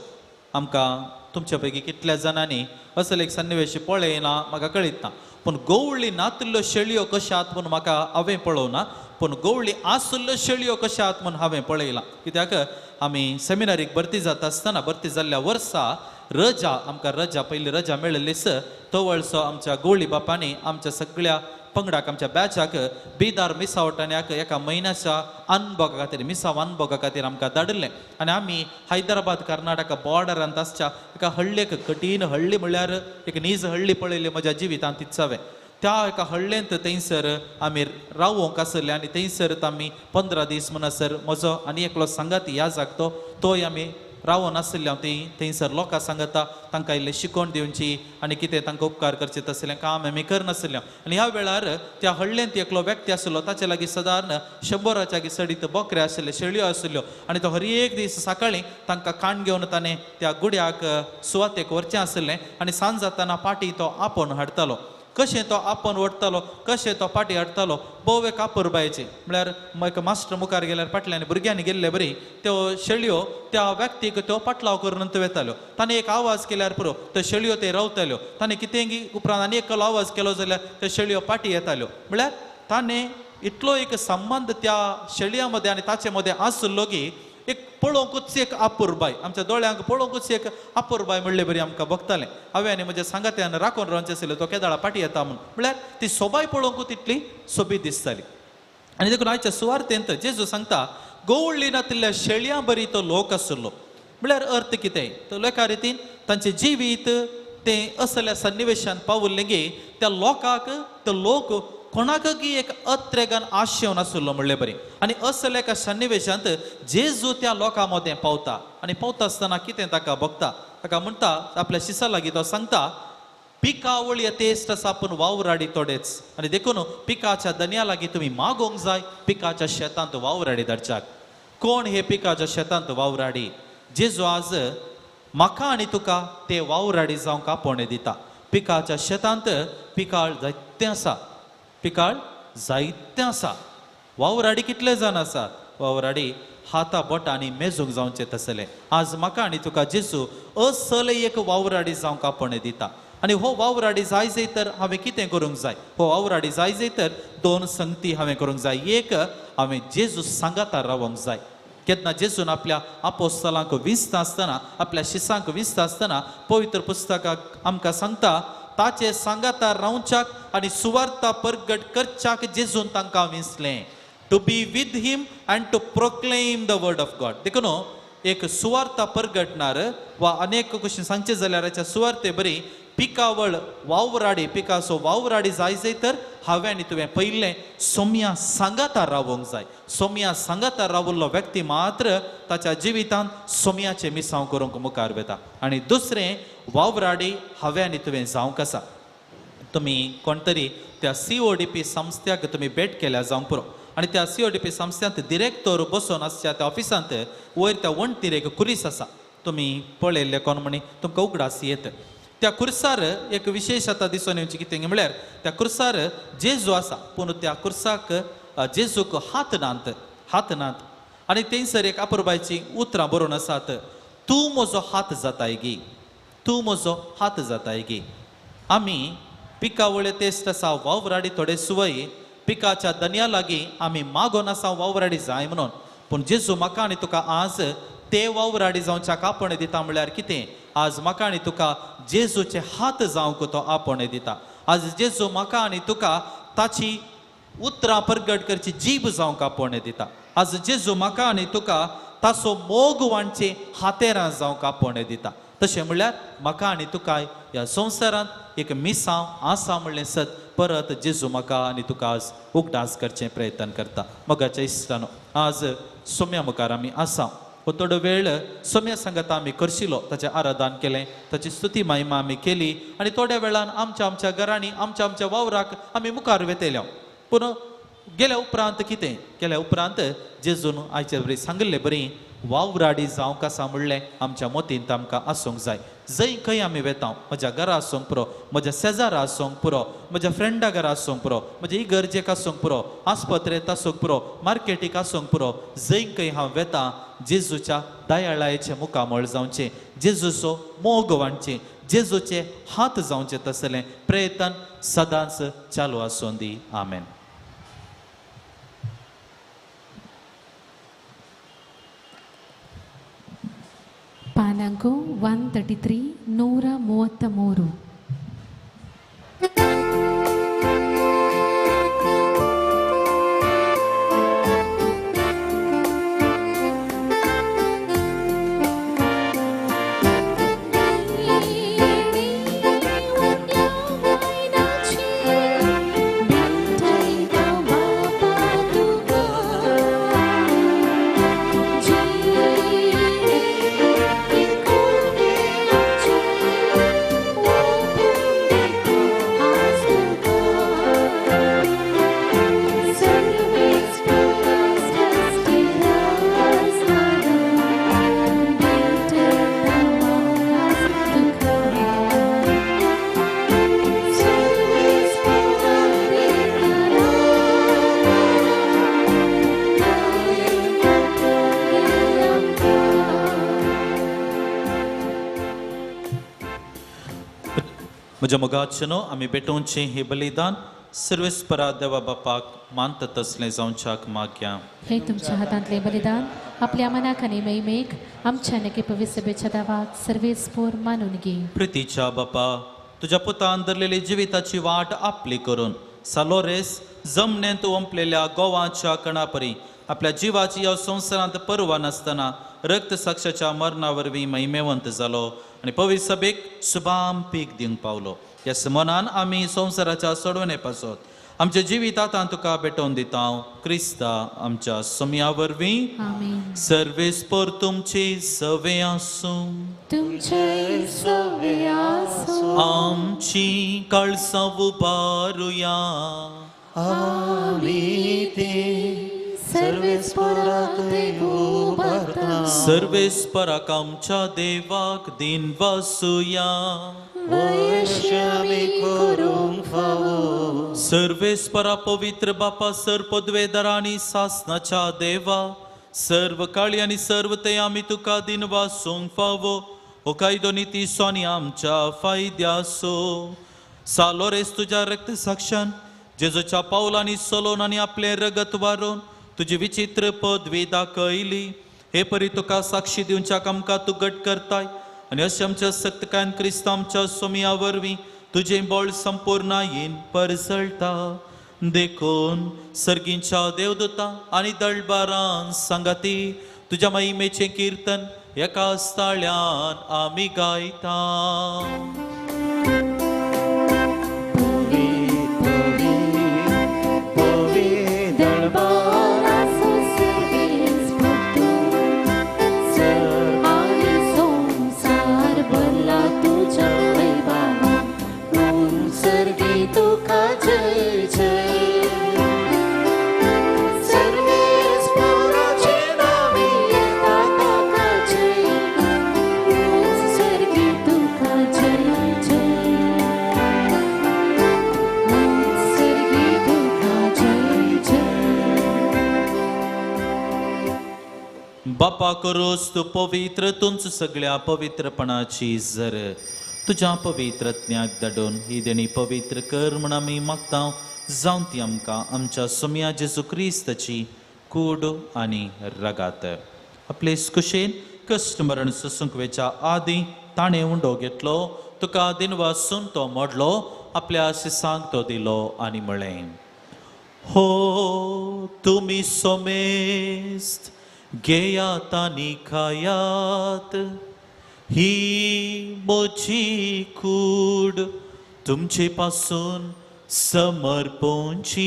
आमकां तुमच्या पैकी कितल्या जाणांनी असले एक सन्निवेश पळयना म्हाका कळीत ना, पूण गवळी नातल्यो शेळयो कश्यो आहात म्हूण म्हाका हांवें पळोवना, पूण गवळी आसल्यो शेळयो कश्यो आहात म्हूण हांवें पळयलां. कित्याक आमी सेमिनारीक भरती जाता आसतना भरती जाल्ल्या वर्सा रजा आमकां रजा पयली रजा मेळिल्लीच तवळसो आमच्या गवळी बापांनी आमच्या सगळ्या पंगडाक आमच्या बॅचाक बिदार मिसावटाण्याक एका म्हयन्याच्या अनभोगा खातीर मिसाव अनभोगा खातीर आमकां धाडिल्लें. आनी आमी हैदराबाद कर्नाटका बॉर्डरांत आसच्या एका हळ्ळेक, कठीण हळ्ळी म्हळ्यार एक नीज हळ्ळी पळयली म्हज्या जिवितांत तीच हांवें. त्या एका हळ्ळेंत थंयसर आमी रावोंक आसले आनी थंयसर आमी 15 दीस म्हणसर म्हजो आनी एकलो सांगाती ह्या जागतो तोय आमी रावोन आशिल्ले. हांव ती थंयसर लोकां सांगता तांकां इल्लें शिकोवन दिवची आनी कितें तांकां उपकार करचे तसलें काम आमी करनासलें. आनी ह्या वेळार त्या हळ्ळेंत एकलो व्यक्ती आसलो, ताचे लागीं सदारण 100च्या सडीत बोकरे आशिल्ले, शेळयो आशिल्ल्यो, आनी तो हर एक दीस सकाळीं तांकां काण घेवन ताणें त्या गुड्याक सुवातेक व्हरचें आशिल्लें आनी सांज जातना पाटी तो आपोवन हाडटालो. कशें तो आपोवन व्हडटालो, कशें तो पाटी हाडटालो, भोव एक अपुरबायेचें म्हळ्यार एक मास्टर मुखार गेल्यार फाटल्यान भुरग्यांनी गेल्ले बरी त्यो शेळयो त्या व्यक्तीक त्यो पाटलाव करून वेताल्यो. ताणें एक आवाज केल्यार पुरो त्यो शेळयो ते रावताल्यो. ताणें कितेंगी उपरांत आनी एकलो आवाज केलो जाल्यार त्यो शेळयो पाटी येताल्यो. म्हळ्यार ताणें इतलो एक संबंद त्या शेळयां मदें आनी ताचे मदें आसलो की एक पळोवंकूच एक अपुरबाय, आमच्या दोळ्यांक पळोवंकूच एक अपुरबाय म्हणले बरी आमकां भोगतालें. हांवें आनी म्हज्या सांगात्यान राखून रावचें आशिल्लें तो केदाळा पाटी येता म्हूण, म्हळ्यार ती सोबाय पळोवंकूच तितली सोबीत दिसताली. आनी देखून आयच्या सुवार्तेंत जेजू सांगता गवळ्ळी नातिल्ल्या शेळयां बरी तो लोक आशिल्लो. म्हळ्यार अर्थ कितें, तो एका रितीन तांचें जिवीत तें असल्या सन्निवेशान पावल्लें की त्या लोकांक तो लोक कोणाकगी एक अत्रेगान आशेवन आशिल्लो म्हणले बरी. आनी असल्या एका सन्निवेशांत जेजू त्या लोकां मदें पावता आनी पावता आसतना कितें ताका बघता, ताका म्हणटा आपल्या शिसा लागीं तो सांगता पिकावळ यथेश्ट आसा पूण वावराडी थोडेच, आनी देखून पिकाच्या दनया लागीं तुमी मागोवंक जाय पिकाच्या शेतांत वावराडी धाडच्याक. कोण हे पिकाच्या शेतांत वावराडी? जेजू आज म्हाका आनी तुका ते वावराडी जावंक आपोवणें दिता. पिकाच्या शेतांत पिकाळ जायतें आसा, पिकाळ जायतें आसा, वावराडी कितले जाण आसात? वावराडी हाता बोटांनी मेजूंक जावचें तसलें. आज म्हाका आनी तुका जेजू असले एक वावराडी जावंक आपोवणें दिता. आनी हो वावराडी जाय जाय तर हांवें कितें करूंक जाय? हो वावराडी जाय जाय तर दोन संगती हांवें करूंक जाय. एक, हांवें जेजू सांगाता रावंक जाय. केन्ना जेजून आपल्या आपोस्तलांक विंचता आसतना, आपल्या शिसांक विंचता आसतना पवित्र पुस्तकाक आमकां सांगता ताचे सांगाता रावच्याक आनी सुवार्ता परगट करच्याक जेजून तांकां विंचलें. To be with him and to proclaim the word of God. देखून एक सुवार्ता परगटणार वा अनेक कशी सांगचें जाल्यार हाच्या सुवार्ते बरी पिकावळ वावराडी, पिकाचो वावराडी जाय जाय तर हांवें आनी तुवें पयलें सोम्या सांगाता रावोंक जाय. सोम्या सांगाता रावल्लो व्यक्ती मात्र ताच्या जिवितांत सोम्याचें मिसांव करूंक मुखार वता. आनी दुसरें, वावराडी हांवें आनी तुवें जावंक आसा. तुमी कोण तरी त्या CODP संस्थ्याक तुमी भेट केल्या जावंक पुरो, आनी त्या CODP संस्थ्यांत डिरेक्टर बसून आसच्या त्या ऑफिसांत वयर त्या वण्टीर एक कुरीस आसा, तुमी पळयल्लें कोण म्हणी तुमकां उगडास येत. त्या कुर्सार एक विशेश आतां दिसून येवची कितें म्हळ्यार त्या कुर्सार जेजू आसा, पूण त्या कुर्साक जेजूक हात नात, हात नात. आनी थंयसर एक अपुरबायची उतरां बरोवन आसात, तूं म्हजो हात जाताय गी, तूं म्हजो हात जाताय गी. आमी पिकावळे तेस्ट आसा वावराडी थोडे सुवय पिकाच्या दनया लागीं आमी मागोन आसा वावराडी जाय म्हणून, पूण जेजू म्हाका आनी तुका आज ते वावराडी जावच्याक आपोवणें दिता. म्हळ्यार कितें? आज म्हाका आनी तुका जेजूचे हात जावंक तो आपोवणें दिता. आज जेजू म्हाका आनी तुका ताची उतरां परगट करची जीब जावंक आपोवणें दिता. आज जेजू म्हाका आनी तुका ताचो मोग वांटचे हातेरां जावंक आपोवणें दिता. तशें म्हणल्यार म्हाका आनी तुका ह्या संवसारांत एक मिसांव आसा म्हणलें सत परत जेजू म्हाका आनी तुका आज उगडास करचें प्रयत्न करता. मोगाच्या इश्टानो, आज सोम्या मुखार आमी आसा. हो थोडो वेळ सोम्या सांगाता आमी करशिलो, ताचें आराधन केलें, ताची स्तुती महिमा आमी केली आनी थोड्या वेळान आमच्या आमच्या घरांनी आमच्या आमच्या वावराक आमी मुखार वेतेल्या. पूण गेल्या उपरांत कितें? गेल्या उपरांत जेजून आयचे बरी सांगिल्ले बरी वावराडी जावंक आसा म्हणलें आमच्या मतींत आमकां आसूंक जाय. जंय खंय आमी वेता, म्हज्या घरा आसूंक पुरो, म्हज्या शेजारा आसूंक पुरो, म्हज्या फ्रेंडा घरा आसूंक पुरो, म्हज्या इगर्जेक आसूंक पुरो, आस्पत्रेंत आसूंक पुरो, मार्केटीक आसूंक पुरो, जंय खंय हांव वेता जेजूच्या दयाळायेचें मुखामळ जावचें, जेजूचो मोग वांटचें, जेजूचे हात जावचे तसलें प्रयत्न सदांच चालू आसूं दी. आमेन. ಪಾನಾಂಕು 133 133. म्हज्या मोगाचेनो आमी भेटोवचें हें बलिदान सर्वेस्परा देवा बापाक मानता तसलें जावच्याक मागया. हे तुमच्या हातांतले बलिदान आपल्या मनाक आनी महिमेक आमच्या नके पवित्र सभेच्या दावाक सर्वेस्पोर मानून घे. प्रितीच्या बापा, तुज्या पुतान धरलेली जिविताची वाट आपली करून सालोरेस जमणेंत ओंपलेल्या गोवाच्या कणापरी आपल्या जिवाची ह्या संवसारांत परवा नासतना रक्त साक्षाच्या मरणा वरवीं महिमेवंत जालो आनी पवित्र सभेक सुबाम पीक दिवंक पावलो. ह्या मनान आमी संवसाराच्या सोडवणे पासत आमच्या जिवितात तुका भेटोवन दिता क्रिस्ता आमच्या सोम्या वरवीं. सर्वेस्पर तुमची सवे आसूं. तुमचे सवे आसूं. आमची काळसां उबारुया. आमी ती सर्वेस्पराक उबारता. सर्वेस्पराक आमच्या देवाक दिन वासुया. सर्वेस्परा पवित्र बापा सर पदवेदार आनी सासनाच्या देवा सर्व काळी आनी सर्व ते आमी तुका दिन वासूंक फावो हो कायदो नितीचो आनी आमच्या फायद्याचो. सालोरेस तुज्या रक्त साक्षान जेजूच्या पावलांनी चलोवन आनी आपलें रगत वारोवन तुजी विचित्र पदवी दाखयली. हे परी तुका साक्षी दिवच्याक आमकां तूं घट करताय आनी अशें आमच्या सक्तकायन क्रिस्त आमच्या सोमया वरवीं तुजें बळ संपूर्णायेन परजळटा. देखून सर्गींच्या देवदूता आनी दळबारान सांगाती तुज्या महिमेचें किर्तन एका ताळ्यान आमी गायता. बापा करोस तूं पवित्र तुमच सगळ्या पवित्रपणाची जर तुज्या पवित्र ज्ञाक धाडून ही देणी पवित्र कर म्हण आमी मागता. जावन ती आमकां आमच्या सोम्या जेजू क्रिस्ताची कूड आनी रगात. आपले कुशेन कश्ट मरण सोसूंक वेच्या आदीं ताणें उंडो घेतलो, तुका दिनवासून तो मोडलो, आपल्या शिसांक तो दिलो आनी म्हळें, हो तुमी सोमेस्त घेयात आनी खायात, ही म्हजी कूड तुमचे पासून समर्पणची.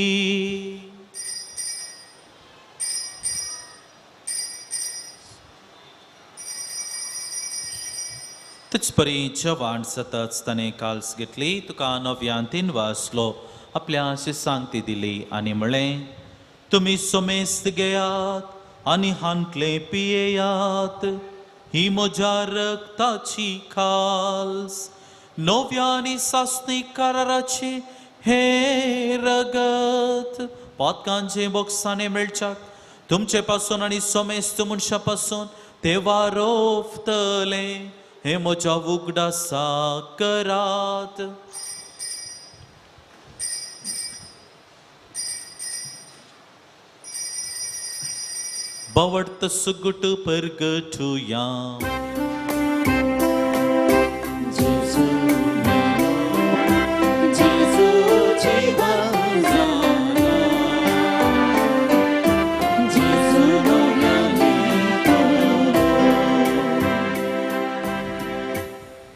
तेच परी जेवण जाताच ताणें काल्स घेतली, तुका नव्यान तीन वाचलो, आपल्या शिसांक ती दिली आनी म्हळें, तुमी सोमेस्त घेयात आनी हांतलें पियेयात, ही म्हज्या रक्ताची खाल्स नव्या आनी सासणी कराराची हे रगत पातकांचे बोक्साने मेळच्याक तुमचे पासून आनी सोमेस्त मनशा पासून ते वारोवतले. हे म्हज्या उगडासाक करात. बावडत सुगुट परगटुया.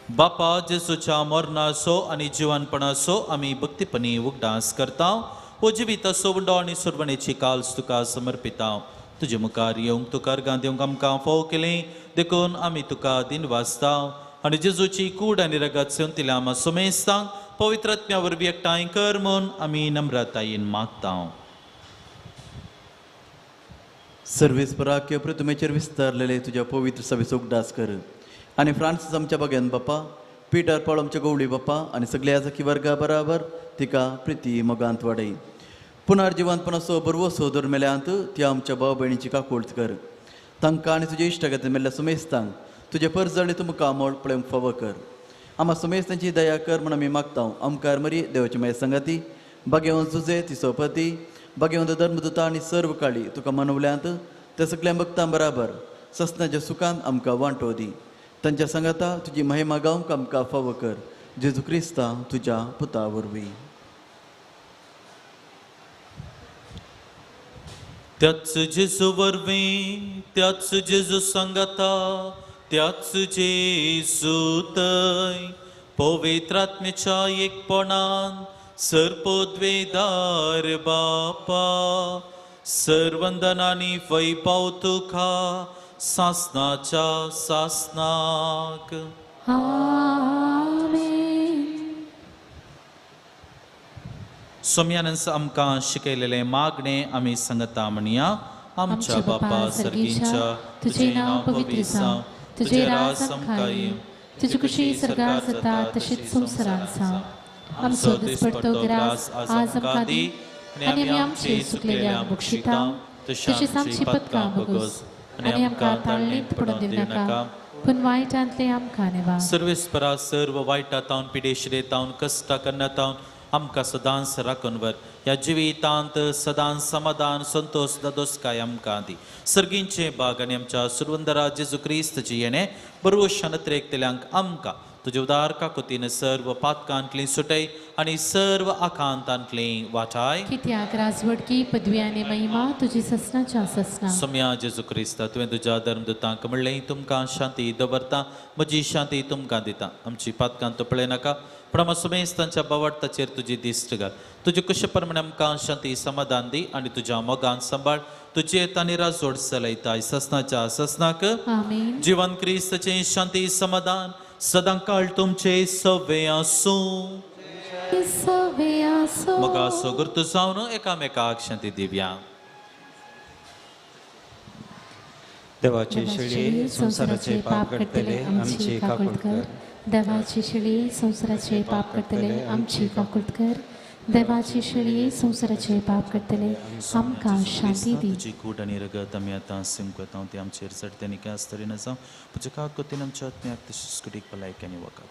बापा जेजूच्या मरणाचो आनी जिवनपणाचो आमी भक्तीपणी उगडास करता. हो जिविताचो उंडो आनी सुरवणेची काल्स तुका समर्पिता. तुजे मुखार येवंक तुका अर्गां दिवंक आमकां फावो केलें देखून आमी तुका दिन वाचता आनी जेजूची कूड आनी रगत सेवंतिल्या आमा सुमेस्तांक पवित्र आत्म्या वरवीं एकठांय कर म्हूण आमी नम्रतायेन मागता. सर्वेस्पराक प्रतिमेचेर विस्तारलेले तुज्या पवित्र सभेचो उगडास कर आनी फ्रांसीस आमच्या बगेन बापा, पीटर पावल आमच्या गवळी बापा आनी सगल्या सखी वर्गा बराबर तिका प्रिती मोगांत वाडय. पुनर्जिवंतपणाचो बरवसो दर मेल्यांत ती आमच्या भाव भयणीची काकूळत कर. तांकां आनी तुजे इश्टागत मेल्ल्या सुमेस्तांक तुजे परजळ्ळे तुमकां मोड पळोवंक फावो कर. आमा सुमेस्तांची दया कर म्हूण आमी मागता. आमकार मरी देवाची माय संगाती बागेवंत जुजे तिसोपती बागेवंत धर्मदुता आनी सर्व काळी तुका मनवल्यांत त्या सगल्या भक्तां बराबर ससनाच्या सुखान आमकां वांटो दी. तांच्या सांगाता तुजी महिमा गावंक आमकां फावो कर. जेजू क्रिस्ता तुज्या पुता वरवीं. त्याच जेजू वरवीं, त्याच जेजू सांगाता, त्याच जेजू थंय पवित्र आत्म्याच्या एकपणान सर्पोद्वेदार बापा सर्वंदनानी वैभव तुका सासनाच्या सासनाक. आमेन. सोम्यानंस आमकां शिकयलेलें मागणें आमी सांगता म्हणया. आमच्या बापा सर्गींच्या, तुझे नाव पवित्र जावं, तुझे राज आमकां येवं, तुजी खुशी सरकार जाता तशीच संवसारांत जावं. आमचो दिसपडतो ग्रास आज आमकां दी आनी आमी आमचे चुकलेल्यांक बक्षिता तशीच आमची पदकां भोगोस आनी आमकां ताळणींत पडून दिवनाका पूण वायटांतलें आमकां नेवा. सर्वेस्परा सर्व वायटा तावन पिडेशिरे तावन कश्टा करना तावन आमकां सदांच राखून व्हर. ह्या जिवितांत सदांच समाधान संतोश दादोसकाय आमकां दी. सर्गींचे बाग आनी आमच्या सुरवंदरा जेजू क्रिस्तची येणें बरोवशान त्रेकतल्यांक आमकां तुजे उदार काकुतीन सर्व पातकांतली सुटय आनी सर्व आकांतांतली वाटाय. कित्याक राजवटकी पदवी आनी महिमा तुजी ससनाच्या ससना. सोम्या जेजू क्रिस्ता, तुवें तुज्या धर्मदूतांक म्हणलें तुमकां शांती दवरता, म्हजी शांती तुमकां दिता. आमची पातकां तूं पळयनाका पूण आमकां सुमेस्तांच्या बावडताचेर तुजी दिश्ट घाल. तुजे कुशे प्रमाणे आमकां शांती समाधान दी आनी तुज्या मोगान सांबाळ. तुजे आनी राजवट चलयताय ससनाच्या ससनाक. आमेन. जिवन क्रिस्ताचें शांती समाधान सदां काळ तुमचे सवे आसूं. सवे आसूं. मोगा सोगुर्त जावन एकामेकाक शांती दिवया. देवाची शेळी संवसाराचे पाप काडटले आमची काकूट कर. देवाची शेळी संवसाराचे पाप काडटले आमची काकूट कर. देवाची शेळी संवसाराचे पाप काडटले आमकां शांती दी. तुजी कूड आनी रगत आमी आतां सिमकता ती आमचेर चडते आनी कांय तरेन जावं तुज्या काकुतीन आमच्या आत्म्याक तशीच कुडीक भलायकी आनी वखद.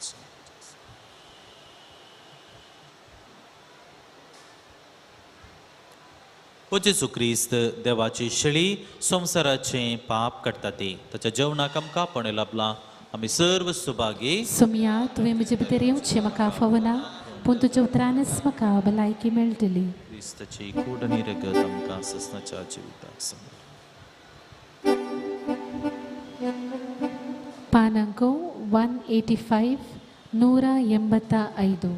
ओ जेजू क्रिस्त देवाची शेळी संवसाराचें पाप काडटा ती ताच्या जेवणाक आमकां पण लाभलां. आमी सर्व सुभागी. सोमया, तुवें म्हजे भितर येवचें म्हाका फावना पूण तुज्या उतरानच म्हाका भलायकी मेळटली. क्रिस्ताची कूड आनी रगत आमकां ससनाच्या जिविताक सांबाळ. पानांक 185 185.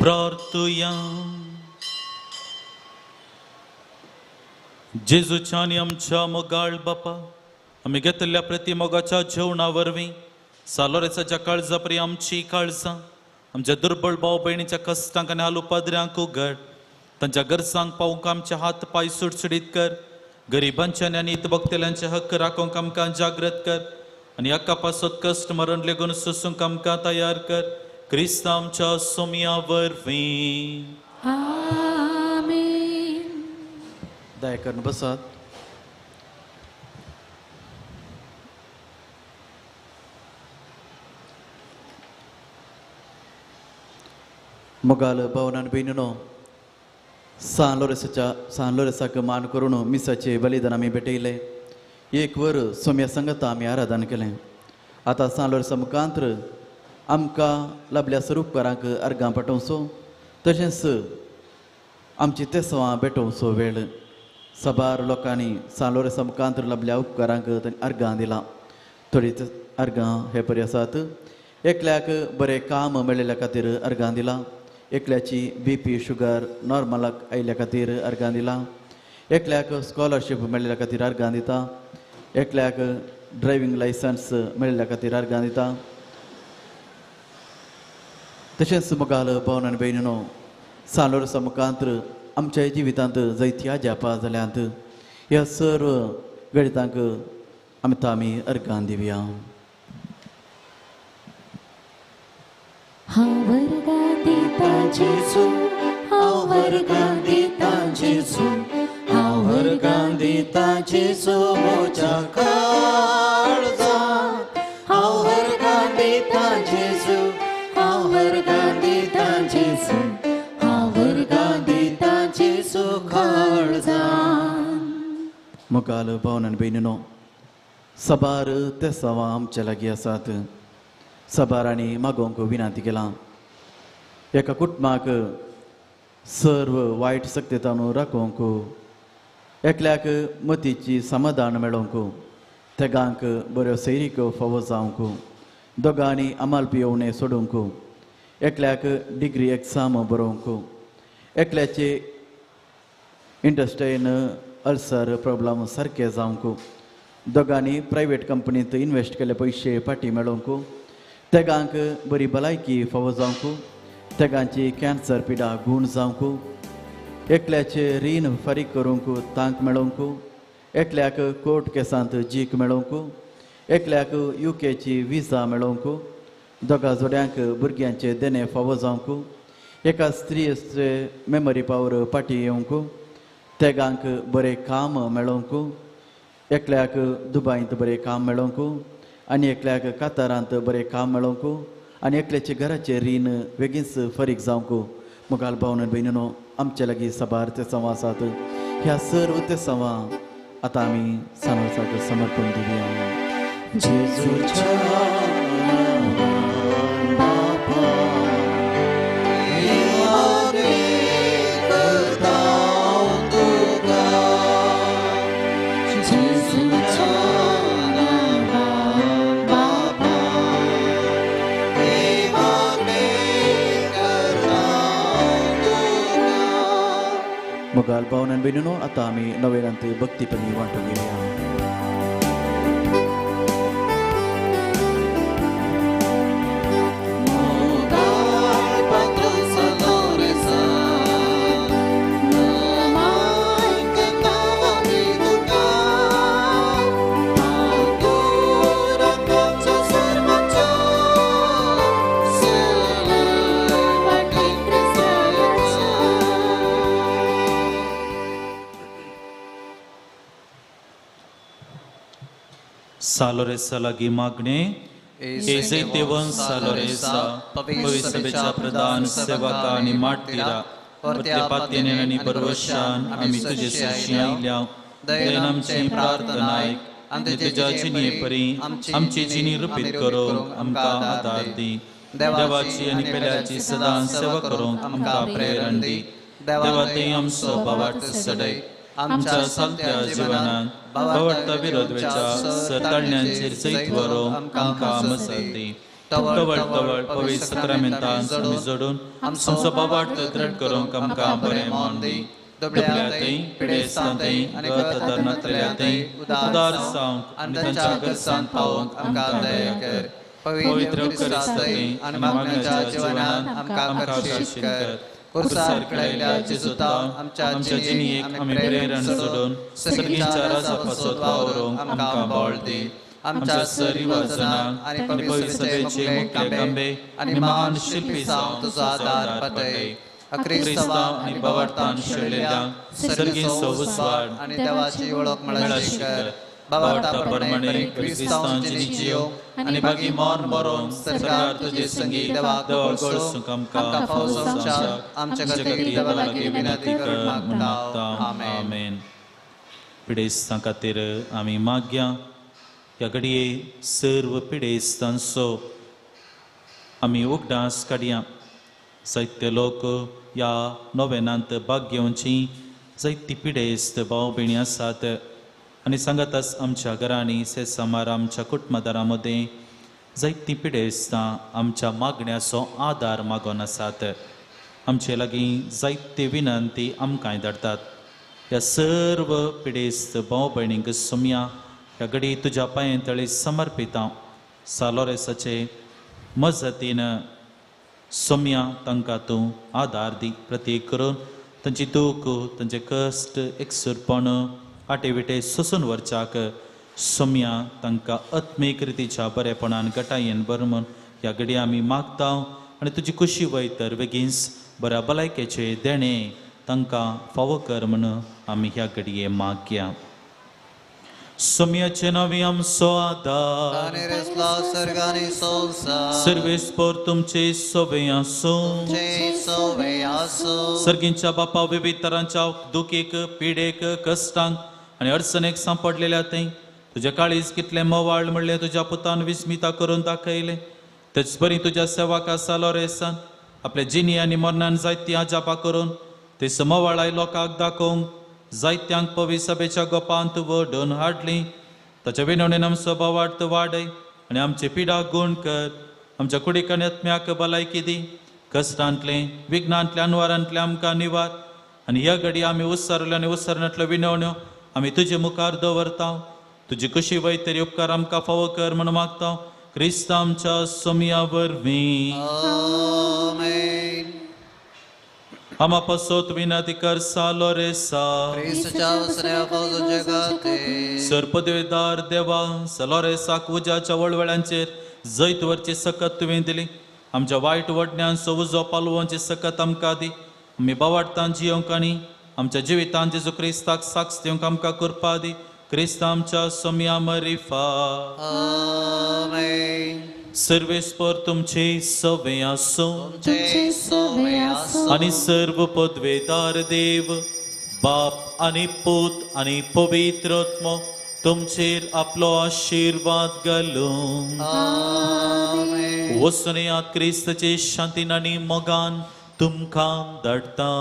प्रार्थुया. जेजूच्या आनी आमच्या मोगाळ बापा, आमी घेतल्या प्रतिमोगाच्या जेवणा वरवीं सालोरेसाच्या काळजा परी आमची काळजां आमच्या दुर्बळ भाव भयणीच्या कश्टांक आनी आलुपाद्र्यांक उगड, तांच्या गरजांक पावूंक आमचे हात पांय सुटसुटीत कर. गरिबांच्या आनी नीत भोगतल्यांचे हक्क राखूंक आमकां जागृत कर आनी हक्का पासत कश्ट मरण लेगून सोसूंक आमकां तयार कर. क्रिस्त आमच्या सोमया वरवीं. आमेन. दया करून बसात. मोगाल भावनान भयणीनो, सान लोरेसाक मान करून मिसाचे बलिदान आमी भेटयले. एक वर सोम्या संगता आमी आराधन केलें. आतां सान लोरेसा मुखांत्र आमकां लाभल्या स्वरूपकारांक अर्गां पाठोवचो, तशेंच आमची तेसवां भेटोवचो वेळ. सबार लोकांनी सान लोरेसा मुखांत्र लाभल्या उपकारांक तांणी अर्गां दिलां. थोडीं अर्गां हे परी आसात. एकल्याक बरें काम मेळिल्ल्या खातीर अर्गां दिलां, एकल्याची बी पी शुगर नॉर्मलाक आयिल्ल्या खातीर अर्गां दिलां, एकल्याक स्कॉलरशीप मेळिल्ल्या खातीर अर्गां दिता, एकल्याक ड्रायव्हींग लायसन्स मेळिल्ल्या खातीर अर्गां दिता. तशेंच मोगाल भावन आनी भयणीनो, सान लोरेसा मुखांत्र आमच्या जिवितांत जैती जापा जाल्यांत ह्या सर्व गणितांक आमकां आमी अर्गां दिवया. हांव वर्गां दिता जेजू, हांव वर्गां दिता जेजू, हांव वर्गां दिता जेजू म्हज्या काळजांत. हांव वर्गां दिता जेजू, हांव वर्गां दिता जेजू, हांव वर्गां दिता जेजू काळजांत. मोगाल भावन आनी भयणीनो, सबार तेसांवां आमच्या लागीं आसात. सबारांनी मागोवंक विनंती केलां. एका कुटुंबाक सर्व वायट शक्यतान राखोवंक, एकल्याक मतीची समाधान मेळोवंक, तेगांक बऱ्यो सैरिक्यो फावो जावंक, दोगांनी अमाल पियोवणें सोडूंक, एकल्याक डिग्री एग्जाम बरोवंक, एकल्याचे इंटस्टायन अल्सर प्रॉब्लम सारके जावंक, दोगांनी प्रायवेट कंपनींत इन्वेस्ट केल्ले पयशे फाटीं मेळोवंक, तेगांक बरी भलायकी फावो जावंक, तेगांची कॅन्सर पिडा गूण जावंक, एकल्याचे रीण फारीक करूंक तांक मेळोवंक, एकल्याक कोर्ट केसांत जीक मेळोवंक, एकल्याक युकेची विजा मेळोवंक, दोगा जोड्यांक भुरग्यांचे देणें फावो जावंक, एका स्त्रीचे मेमरी पावर फाटीं येवंक, तेगांक बरें काम मेळोवंक, एकल्याक दुबायंत बरें काम मेळोवंक आनी एकल्याक कातारांत बरें काम मेळोवंक आनी एकल्याचे घराचें रीण बेगीनच फारीक जावंक. मोगाल भावन भयणीनो, आमचे लागीं सबार तेसांवां आसात. ह्या सर्व तेसांवां आतां आमी सानवसाक समर्पण दिवया. जेजूच्या नांवान बापा, जेजूच्या नांवान बापा, मोगाल भावन आनी भयणीनो, आतां आमी नवेरांत भक्तीपणी वांटून घेवया. सालोरेसा लागीं मागणें. जैतेवन सालोरेसा, पवित्र सभेच्या प्रधान सेवका आनी मार्टिरा, परत्या पात्येन आनी बरवशान आमी तुजे सरशीं आयल्या. दयेन आमची प्रार्थना आयक आनी तुज्या जिणे परी आमची जिणी रुपीत करूंक आमकां आदार दी. देवाची आनी पेल्याची सदां सेवा करूंक आमकां प्रेरण दी. देवा थंय आमचो भावार्थ सडय. आमच्या सालत्या जिवनान भावार्थ विरोध वेच्या सरताळण्यांचेर जैत व्हरूंक आमकां मजत दी. तवळ तवळ पवित्र साक्रामेंतान आमी जोडून आमचो बाबार्थ दृढ करूंक आमकां बरें मन दी. दुबळ्यांतय पिडेस्तांतय आनी गत धरणांतल्यातय उदार जावंक आनी तांच्या गरजांत पावोवंक आमकां दया कर. पवित्र क्रिस्तांतय आनी मागण्याच्या जिवनांत आमकां आकर्शीत कर. कुर्सार कळयल्या जेजुता आमच्या जिणेक आमी प्रेरण सोडून सर्गीच्या राजा पासत वावरूंक आमकां बळ दी. आमच्या सरिवाजनांक आनी पवित्र सभेचे मुखले खांबे आनी महान शिल्पी जावन तुजो आदार पातय. क्रिस्तांव आनी भावार्थान शेळिल्ल्या सर्गीचो उजवाड आनी देवाची वळख मेळाशी कर. भावार्था प्रमाणे क्रिस्तांव जिणी जियो आनी बागी मौन मरोन सरकार तुजे संगी देवाक गळसूंक आमकां फावो आमच्या खातीर देवा लागीं विनंती कर मागता. आमेन. पिडेस्तां खातीर आमी मागया. ह्या घडये सर्व पिडेस्तांचो आमी उगडास काडया. जायते लोक ह्या नोवेनांत भाग घेवची जायती पिडेस्त भाव भयणी आसात आनी सांगाताच आमच्या घरांनी सेसामार आमच्या कुटुंबादारां मदें जायतीं पिडेस्तां आमच्या मागण्याचो आदार मागून आसात. आमचे लागीं जायते विनंती आमकांय धाडटात. ह्या सर्व पिडेस्त भाव भयणींक सोमया ह्या घडी तुज्या पांये तळी समर्पिता. सालोरेसाचे मजतीन सोमया तांकां तूं आदार दी. प्रतीक करून तांची दूख तांचे कश्ट एकसुरपण आटे विटे सोसून व्हरच्याक सोमया तांकां आत्मीक रितीच्या बरेपणान गटायेन भर म्हूण ह्या घडी आमी मागता आनी तुजी खुशी वय तर बेगीनच बऱ्या भलायकेचे देणें तांकां फावो कर म्हूण आमी ह्या घडये मागया. सोमयाचे नांवी आमचो आदार सर्वेस्पर तुमचे सोवे आसूं. सर्गींच्या बापा विविध तरांच्या दुखीक पिडेक कश्टांक आनी अडचणेक सांपडलेल्या थंय तुज्या काळीज कितलें मोवाळ म्हणलें तुज्या पुतान विस्मिता करून दाखयलें. तेच परी तुज्या सेवका सालोरेसान आपल्या जिणी आनी मरणान जायती अजापां करून ते समवाळाय लोकांक दाखोवंक जायत्यांक पवित्र सभेच्या गोपांत वडून हाडली. ताच्या विनवणेन आमचो भावार्थ वाडय आनी आमचे पिडाक गूण कर. आमच्या कुडीक आनी आत्म्याक भलायकी दी. कश्टांतलें विघ्नांतलें अनवारांतलें आमकां निवार आनी ह्या घडी आमी उत्सरल्यो आनी उत्सरणांतल्यो विनवण्यो आमी तुजे मुखार दवरता. तुजी कशी वय तरी उपकार आमकां फावो कर म्हूण मागता. क्रिस्त आमच्या सोमया वरवीं. आमा पासत विनंती कर सालोरेसा. सर्पदेवदार देवा सालोरेसाक उज्याच्या वळवळ्यांचेर जैत वरची सकत तुवें दिली. आमच्या वायट वडण्यांचो उजो पालवोवची सकत आमकां दी. आमी बावाडतान जियोंक आनी आमच्या जिवितान जेजू क्रिस्ताक साक्ष दिवंक आमकां कृपा दी. क्रिस्त आमच्या सोमया मरिफा. सर्वेस्पर तुमचे सवे आसूं आनी सर्व पदवेदार देव बाप आनी पूत आनी पवित्र आत्मो तुमचेर आपलो आशिर्वाद घालूं. वचून येयात क्रिस्ताचे शांतीन आनी मोगान तुमकां धाडटा.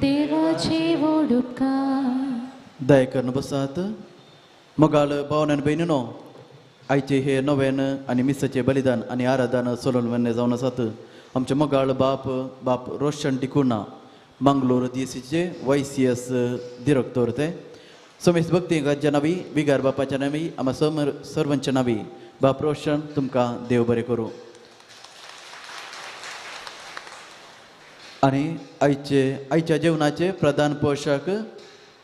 देवाचे व्हड उपकार. दया करून बसात. मोगाळ भावन आनी भयणीनो, आयचे हे नवेन आनी मिसाचे बलिदान आनी आराधन सोलोन वन्ने जावन आसात. आमचे मोगाळ बाप बाप रोशन डिकुना मंगलोर दिसीचे वाय सी एस दिरक्तोर ते सोमेश भक्ती गाच्या नावी विगार बापाच्या नावी आमा सर्वांच्या नावी बाप रोशन तुमकां देव बरें करूं. आनी आयचे आयच्या जेवणाचे प्रधान पोशक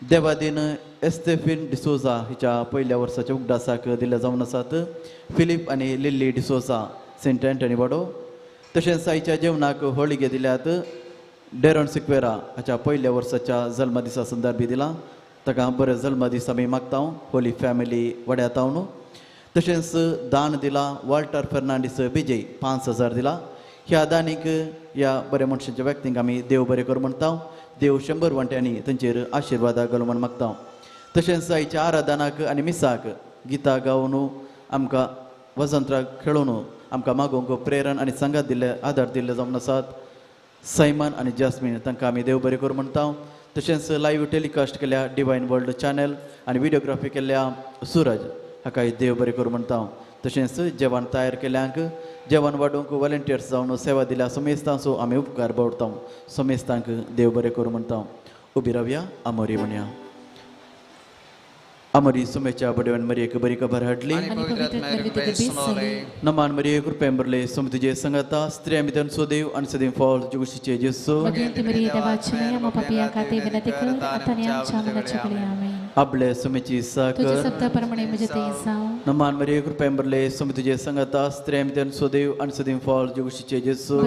देवादीन एस्तेफिन डिसोजा हिच्या पयल्या वर्साच्या उगडासाक दिल्ले जावन आसात. फिलीप आनी लिल्ली डिसोजा सेंट अँटनी वाडो. तशेंच आयच्या जेवणाक होळिगे दिल्यात डेरॉन सिक्वेरा हाच्या पयल्या वर्साच्या जल्मदिसा संदर्भी दिला. ताका बरें जल्मदीस आमी मागता होली फॅमिली वड्यातावन. तशेंच दान दिला वॉल्टर फेर्नांडीस बिजय 5000 दिला. ह्या दानीक ह्या बऱ्या मनशांच्या व्यक्तींक आमी देव बरें कर म्हणटा. देव 100 वांट्यांनी तांचेर आशिर्वादा घालूं म्हण मागता. तशेंच आयच्या आराधनाक आनी मिसाक गितां गावन आमकां वजंत्रां खेळोवन आमकां मागोवंक प्रेरण आनी सांगात दिल्ले आदार दिल्ले जावन आसात सैमन आनी जास्मीन तांकां आमी देव बरें करूं म्हणटा. तशेंच लायव्ह टेलिकास्ट केल्या डिवायन वर्ल्ड चॅनल आनी व्हिडियोग्राफी केल्ल्या सुरज हाकाय देव बरें करूं म्हणटा. तशेंच जेवण तयार केल्यांक जेवण वाडोवंक वॉलंटियर्स जावन सेवा दिल्या समेस्तांचो आमी उपकार बावडता. समेस्तांक देव बरें करूं म्हणटा. उबी रावया, आमोरी म्हणया. आमोरी सुमेच्या बडवेन मरियेक बरी खबर हाडली. नमान मरिये कृपेन भरले सोम तुजे संगता स्त्रियां भितर सदैव आनी सदैव फळ तुजे कुशीचे जेसू. आपले सुमेची साकर. नमान मरिये कृपेन भरले सोम तुजे संगता स्त्रियां भितर सदैव आनी सदैव फळ तुजे कुशीचे जेसू.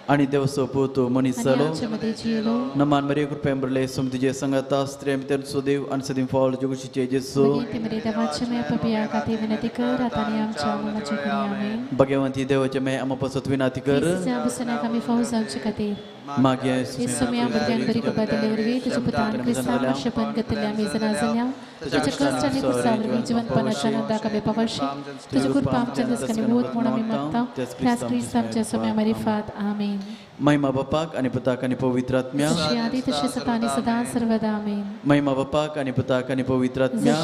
आनी देवसो पूत मनीस जालो. नमान मरिये कृपेन भरले सोम तुजे संगता स्त्रियां भितर सदैव आनी सदैव फळ तुजे कुशीचे जेसू. भगवंती देवाचे मे आमा पासत विनंती कर. मागे महिमा बापाक आनी पुताक आनी पवित्र आत्म्या. महिमा बापाक आनी पुताक आनी पवित्र आत्म्या.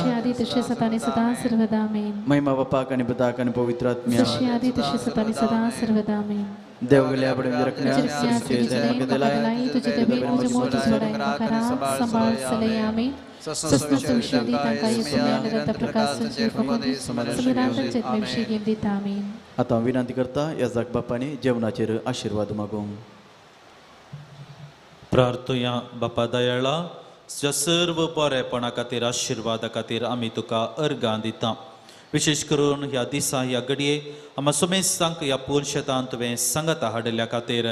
महिमा बापाक आनी पुताक आनी पवित्र आत्म्या. देव गेल्या आतां विनंती करता याजक बापांनी जेवणाचेर आशिर्वाद मागूंक. प्रार्थुया. बापा दयाळा, ज्या सर्व बरेपणा खातीर आशिर्वादा खातीर आमी तुका अर्गां दिता. विशेष करून ह्या दिसा ह्या घडये आमा सुमेस्तांक ह्या पुरुशेतान तुवें सांगाता हाडिल्ल्या खातीर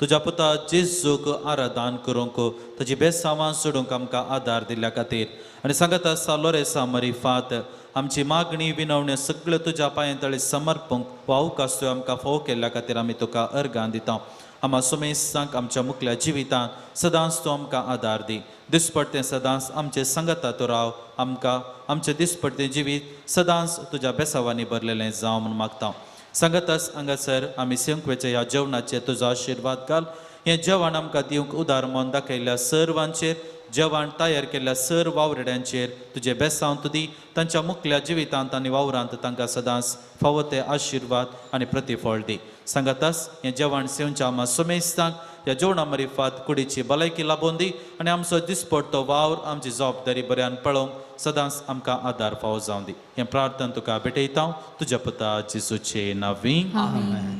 तुज्या पुता जेजूक आराधन करूंक ताजी बेसांवां सोडूंक आमकां आदार दिल्ल्या खातीर आनी सांगाता आसा लोरेसा मरिफात आमची मागणी विनवण्यो सगळ्यो तुज्या पांयां तळे समर्पूंक हो अवकाश तुवें आमकां फावो केल्ल्या खातीर आमी तुका अर्गां दिता. आमा सुमेस्तांक आमच्या मुखल्या जिवितांत सदांच तूं आमकां आदार दी. दिसपडतें सदांच आमचें सांगाता तूं राव. आमकां आमचें दिसपडतें जिवीत सदांच तुज्या बेसावांनी भरलेलें जावं म्हूण मागता. सांगाताच हांगासर आमी सेवंकवेच्या ह्या जेवणाचेर तुजो आशिर्वाद घाल. हें जेवण आमकां दिवंक उदार मन दाखयल्ल्या सर्वांचेर, जेवण तयार केल्ल्या सर वावरड्यांचेर तुजें बेसांव तूं दी. तांच्या मुखल्या जिवितांत आनी वावरांत तांकां सदांच फावो ते आशिर्वाद आनी प्रतिफळ दी. सांगाताच हें जेवण सेवच्या आमा सुमेस्तांक ह्या जेवणा मरिफात कुडीची भलायकी लाबोवन दी आनी आमचो दिसपडतो वावर आमची जबाबदारी बऱ्यान पळोवंक सदांच आमकां आदार फावो जावं दी. हें प्रार्थना तुका भेटयता तुज्या पुता जेजूचे नांवी. आमेन.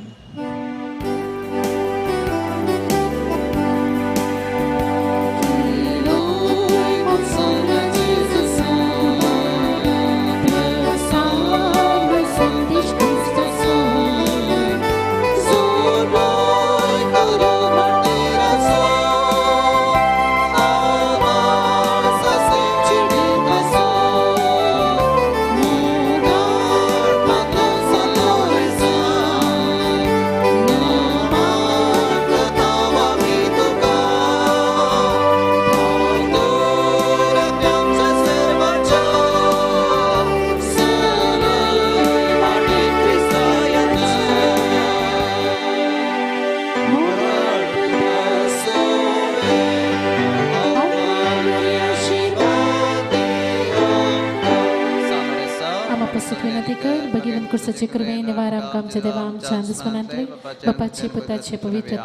कुर्साचे कृपेन निवार आमकां आमच्या देवा आमच्या दुस्मनांतले बापाचे पुताचे पवित्र